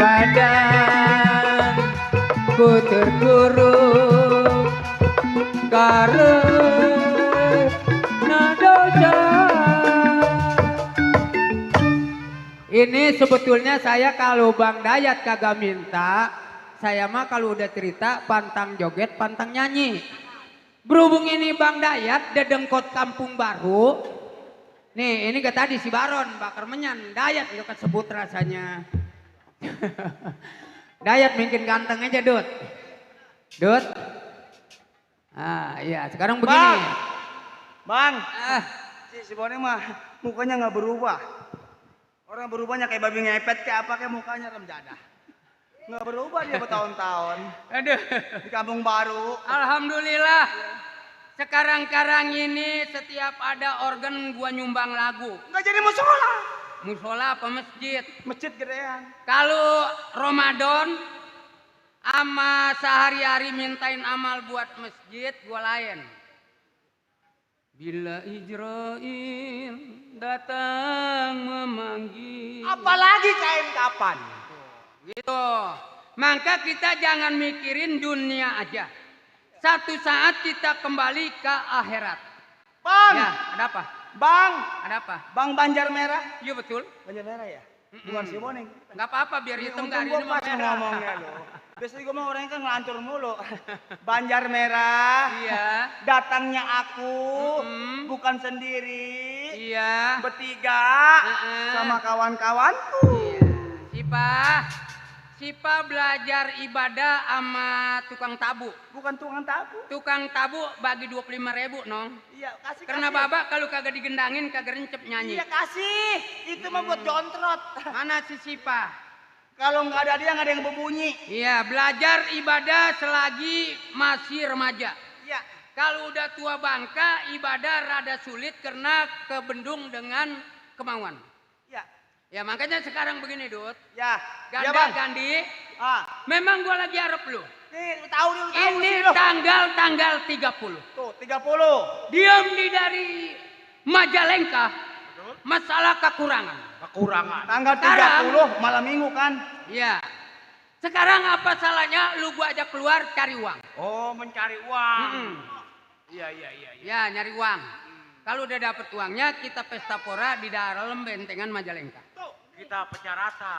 badan ku terkurung karena dosa. Ini sebetulnya saya kalau Bang Dayat kagak minta, saya mah kalau udah cerita pantang joget, pantang nyanyi. Berhubung ini Bang Dayat dedengkot Kampung Baru. Nih ini gak tadi si Baron bakar menyan, Dayat gak kesebut rasanya. Dayat mungkin ganteng aja Dut. Dut. Ah iya sekarang begini. Bang, si Boneng mah mukanya nggak berubah. Orang berubahnya kayak babi ngepet kayak apa kayak mukanya rem jadah. Nggak berubah dia bertahun-tahun. Aduh. Di Kampung Baru. Alhamdulillah. Sekarang-karang ini setiap ada organ gua nyumbang lagu. Nggak jadi musola. Musola apa masjid? Masjid gedean. Kalau Ramadan ama sehari-hari mintain amal buat masjid gua lain. Bila Israel datang memanggil. Apalagi kain kapan. Gitu. Maka kita jangan mikirin dunia aja. Satu saat kita kembali ke akhirat. Bang. Ya, ada apa? Bang. Ada apa? Bang Banjar Merah. Iya betul. Banjar Merah ya? Bukan si Boneng. Enggak apa-apa biar hitam Untung gak gua ini mah pas merah. ngomongnya lo. Biasanya gue mah orangnya kan ngelantur mulu. Banjar Merah. Iya. Datangnya aku. Bukan sendiri. Iya. Bertiga. Sama kawan-kawanku. Iya. Sipa belajar ibadah sama tukang tabu. Bukan tukang tabu. Tukang tabu bagi 25.000 nong. Iya kasih. Karena babak kalau kagak digendangin kagak rencep nyanyi. Iya kasih. Itu mah buat jontrot. Mana si Sipa? Kalau nggak ada dia nggak ada yang berbunyi. Iya belajar ibadah selagi masih remaja. Iya. Kalau udah tua bangka ibadah rada sulit karena kebendung dengan kemauan. Iya. Ya makanya sekarang begini Dut. Ya. Ganda Ya, Bang. Gandhi. Ah. Memang gua lagi harap lu. Nih, lu tahu nih, lu tahu Ini sih, lu. tanggal 30. Tuh, 30. Diam di dari Majalengka. Masalah kekurangan. Tanggal Sekarang. 30 malam minggu kan? Iya. Sekarang apa salahnya lu gua ajak keluar cari uang. Oh, mencari uang. Iya. Ya, nyari uang. Kalau udah dapet uangnya kita pesta pora di dalam bentengan Majalengka. Kita pecah rata.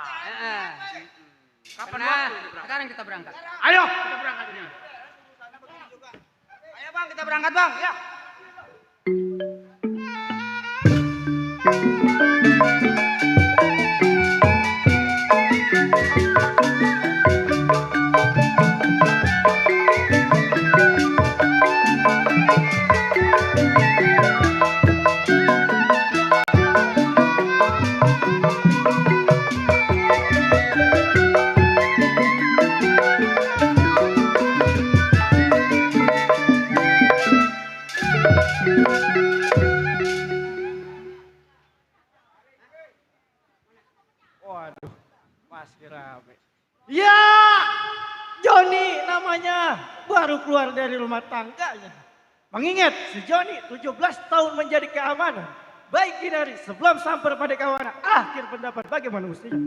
Kapan Karena waktu ini berangkat? sekarang kita berangkat. Ayo, kita berangkat ini. Ayo Bang, kita berangkat Bang. Ya. Waduh, masih rame. Ya, Joni namanya, baru keluar dari rumah tangganya. Mengingat si Joni 17 tahun menjadi keamanan. Baik dari sebelum sampai pada kawanan, akhir pendapat bagaimana mestinya.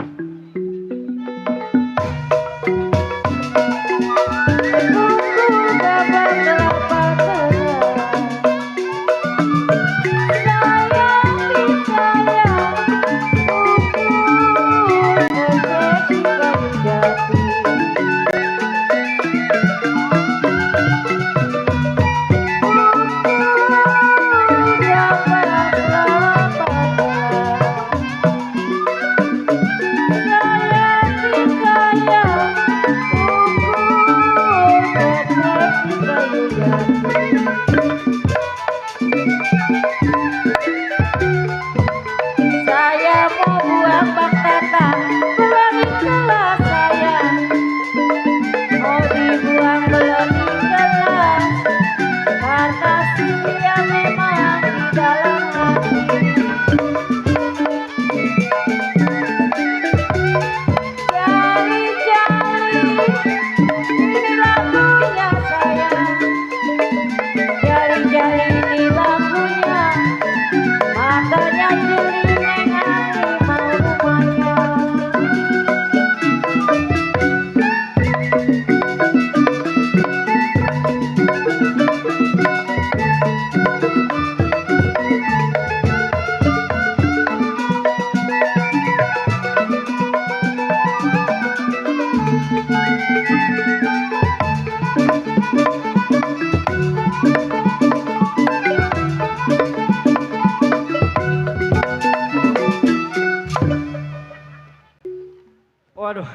Waduh.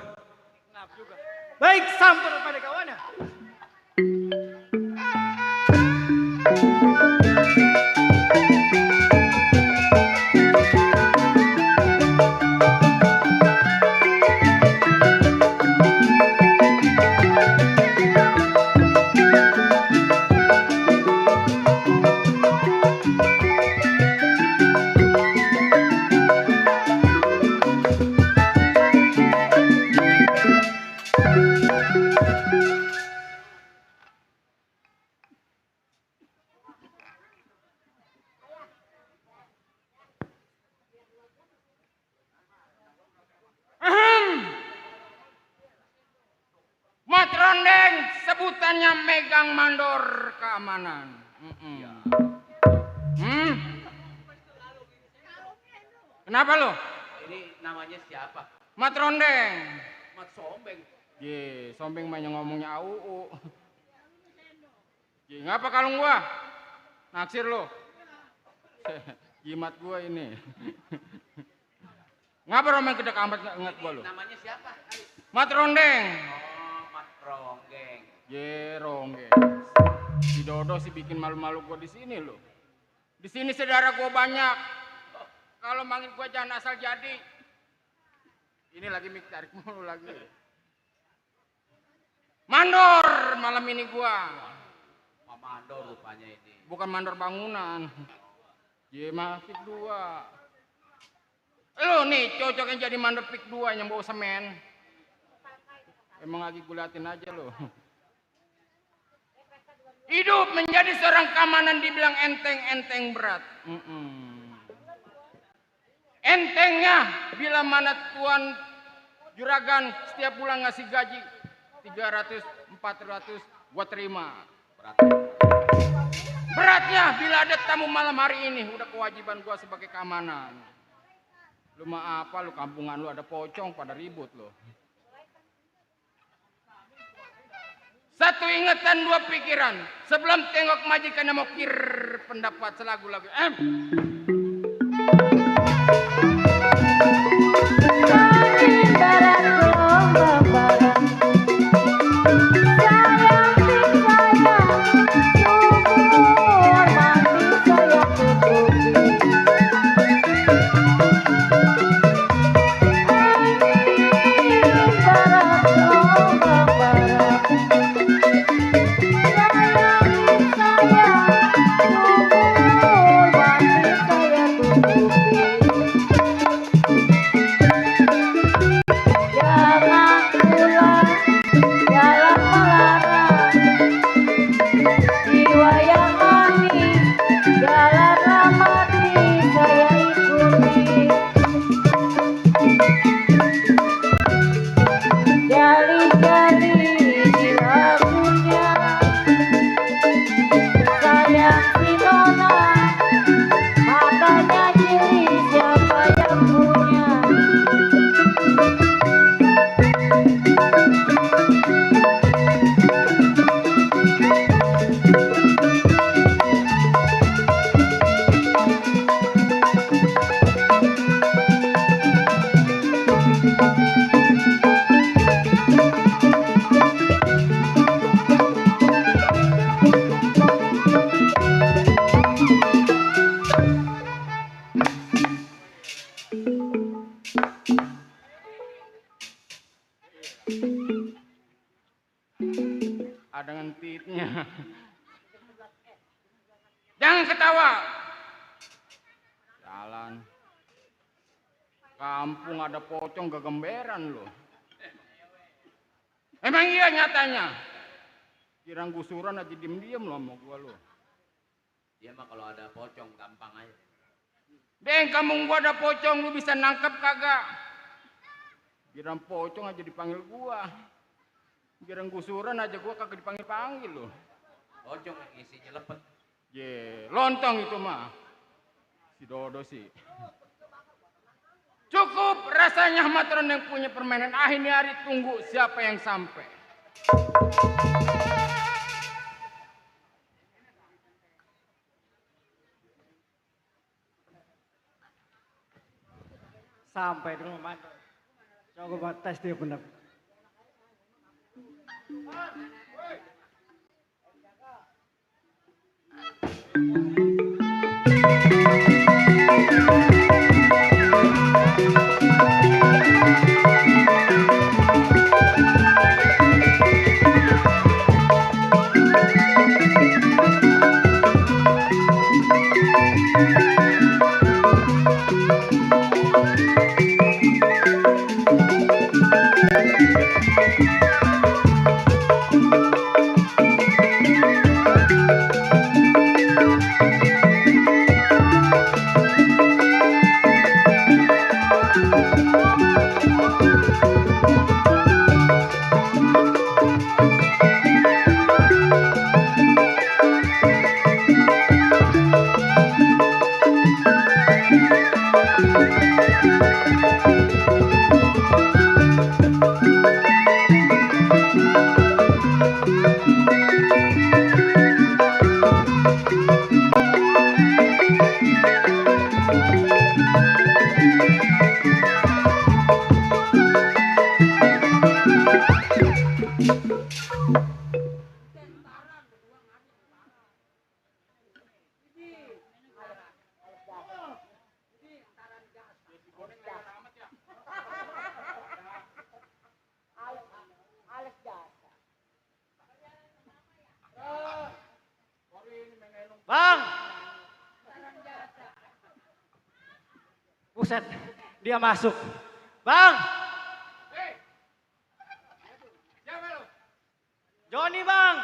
Ngap juga. Baik, sampai pada kawannya. Matrondeng sebutannya megang mandor keamanan. Kenapa lo? Ini namanya siapa? Matrondeng. Mat Sombeng. Ye, Sombeng mah yang ngomongnya AUU. Ye, ngapa kalung gua? Naksir lo. Jimat gua ini. Ngapa romen gede amat nget gua lo? Namanya siapa? Matrondeng. Oh, Mat Ronggeng. Ye, Ronggeng. Si Dodo sih bikin malu-malu gua di sini lo. Di sini saudara gua banyak. Kalau manggil gua jangan asal jadi. Ini lagi mik tarik mulu lagi. Mandor malam ini gua. Pak Mandor rupanya ini. Bukan mandor bangunan. Ye, mah pik 2. Lu nih cocoknya jadi mandor pik 2 yang bawa semen. Emang lagi gulatin aja lo. Hidup menjadi seorang keamanan dibilang enteng-enteng berat. Entengnya bila mana Tuan Juragan setiap bulan ngasih gaji 300, 400 gua terima. Beratnya bila ada tamu malam hari ini udah kewajiban gua sebagai keamanan. Lu mah apa lu, kampungan lu ada pocong pada ribut lo. Satu ingatan dua pikiran. Sebelum tengok majikan yang mau kir pendapat selagu lagu. Ada ngentitnya. Jangan ketawa. Jalan. Kampung ada pocong gegemberan loh. Emang iya nyatanya. Kirang gusuran aja diem-diem loh sama gua lo. Dia mah kalau ada pocong gampang aja. Deng, kampung gua ada pocong, lu bisa nangkep kagak? Kirang pocong aja dipanggil gua. Kirang gusuran aja gua kagak dipanggil-panggil loh. Pocong isinya lepet. Ye, lontong itu mah. Si Dodo sih. Cukup rasanya Matron yang punya permainan. Ini hari tunggu siapa yang sampai. Sampai dulu Matron. Coba tes dia benar. Bang. Buset, dia masuk. Bang. Joni bang.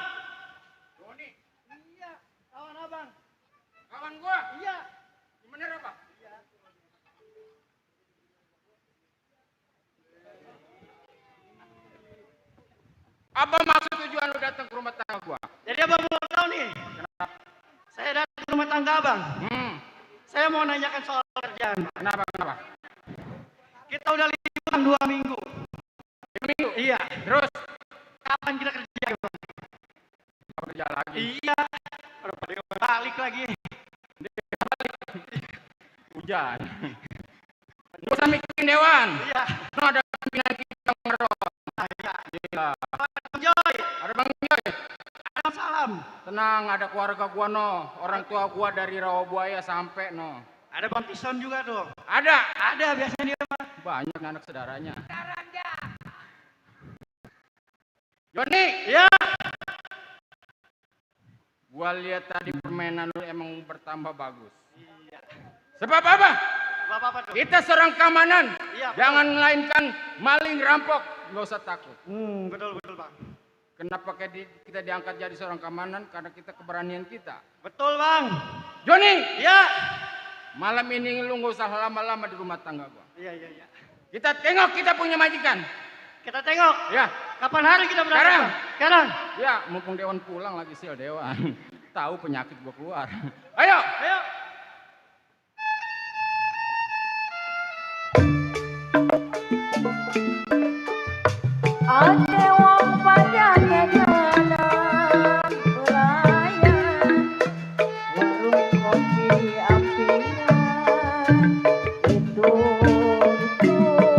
Joni, Iya, kawan abang. kawan gua. Iya. Gimana apa? Apa maksud tujuan lu datang ke rumah tangga gua? Jadi abang mau tahu nih. Saya datang ke rumah tangga abang. Saya mau nanyakan soal kerjaan. Kenapa? Kita udah liburan 2 minggu. 2 minggu? Iya. Terus? Kapan kita kerja bang? Kerja lagi. Iya. Balik lagi. Hujan. Gua usah mikirin dewan. Iya. No, ada pimpinan kita ngerot. Iya. Gila. Bang Joy. Ada Bang Joy. Salam. Tenang, ada keluarga gua no. Orang tua gua dari Rawabuaya sampai no. Ada Bang Tison juga tuh. Ada. Ada biasanya dia mah. Banyak anak saudaranya. Joni, Iya. gua lihat tadi permainan lu emang bertambah bagus. Iya. Sebab apa? Bapak-bapak tuh. Kita seorang keamanan. Iya. Jangan melainkan maling rampok. Nggak usah takut. Betul bang. Kenapa kita diangkat jadi seorang keamanan? Karena kita keberanian kita. Betul bang. Joni, Iya. malam ini lu nggak usah lama-lama di rumah tangga gua. Iya. Kita tengok kita punya majikan. Kita tengok. Ya, Kapan hari kita berangkat? Sekarang. Bang? Sekarang. ya mumpung Dewan pulang lagi sih Dewan. Tahu penyakit gua keluar. Ayo, Ayo.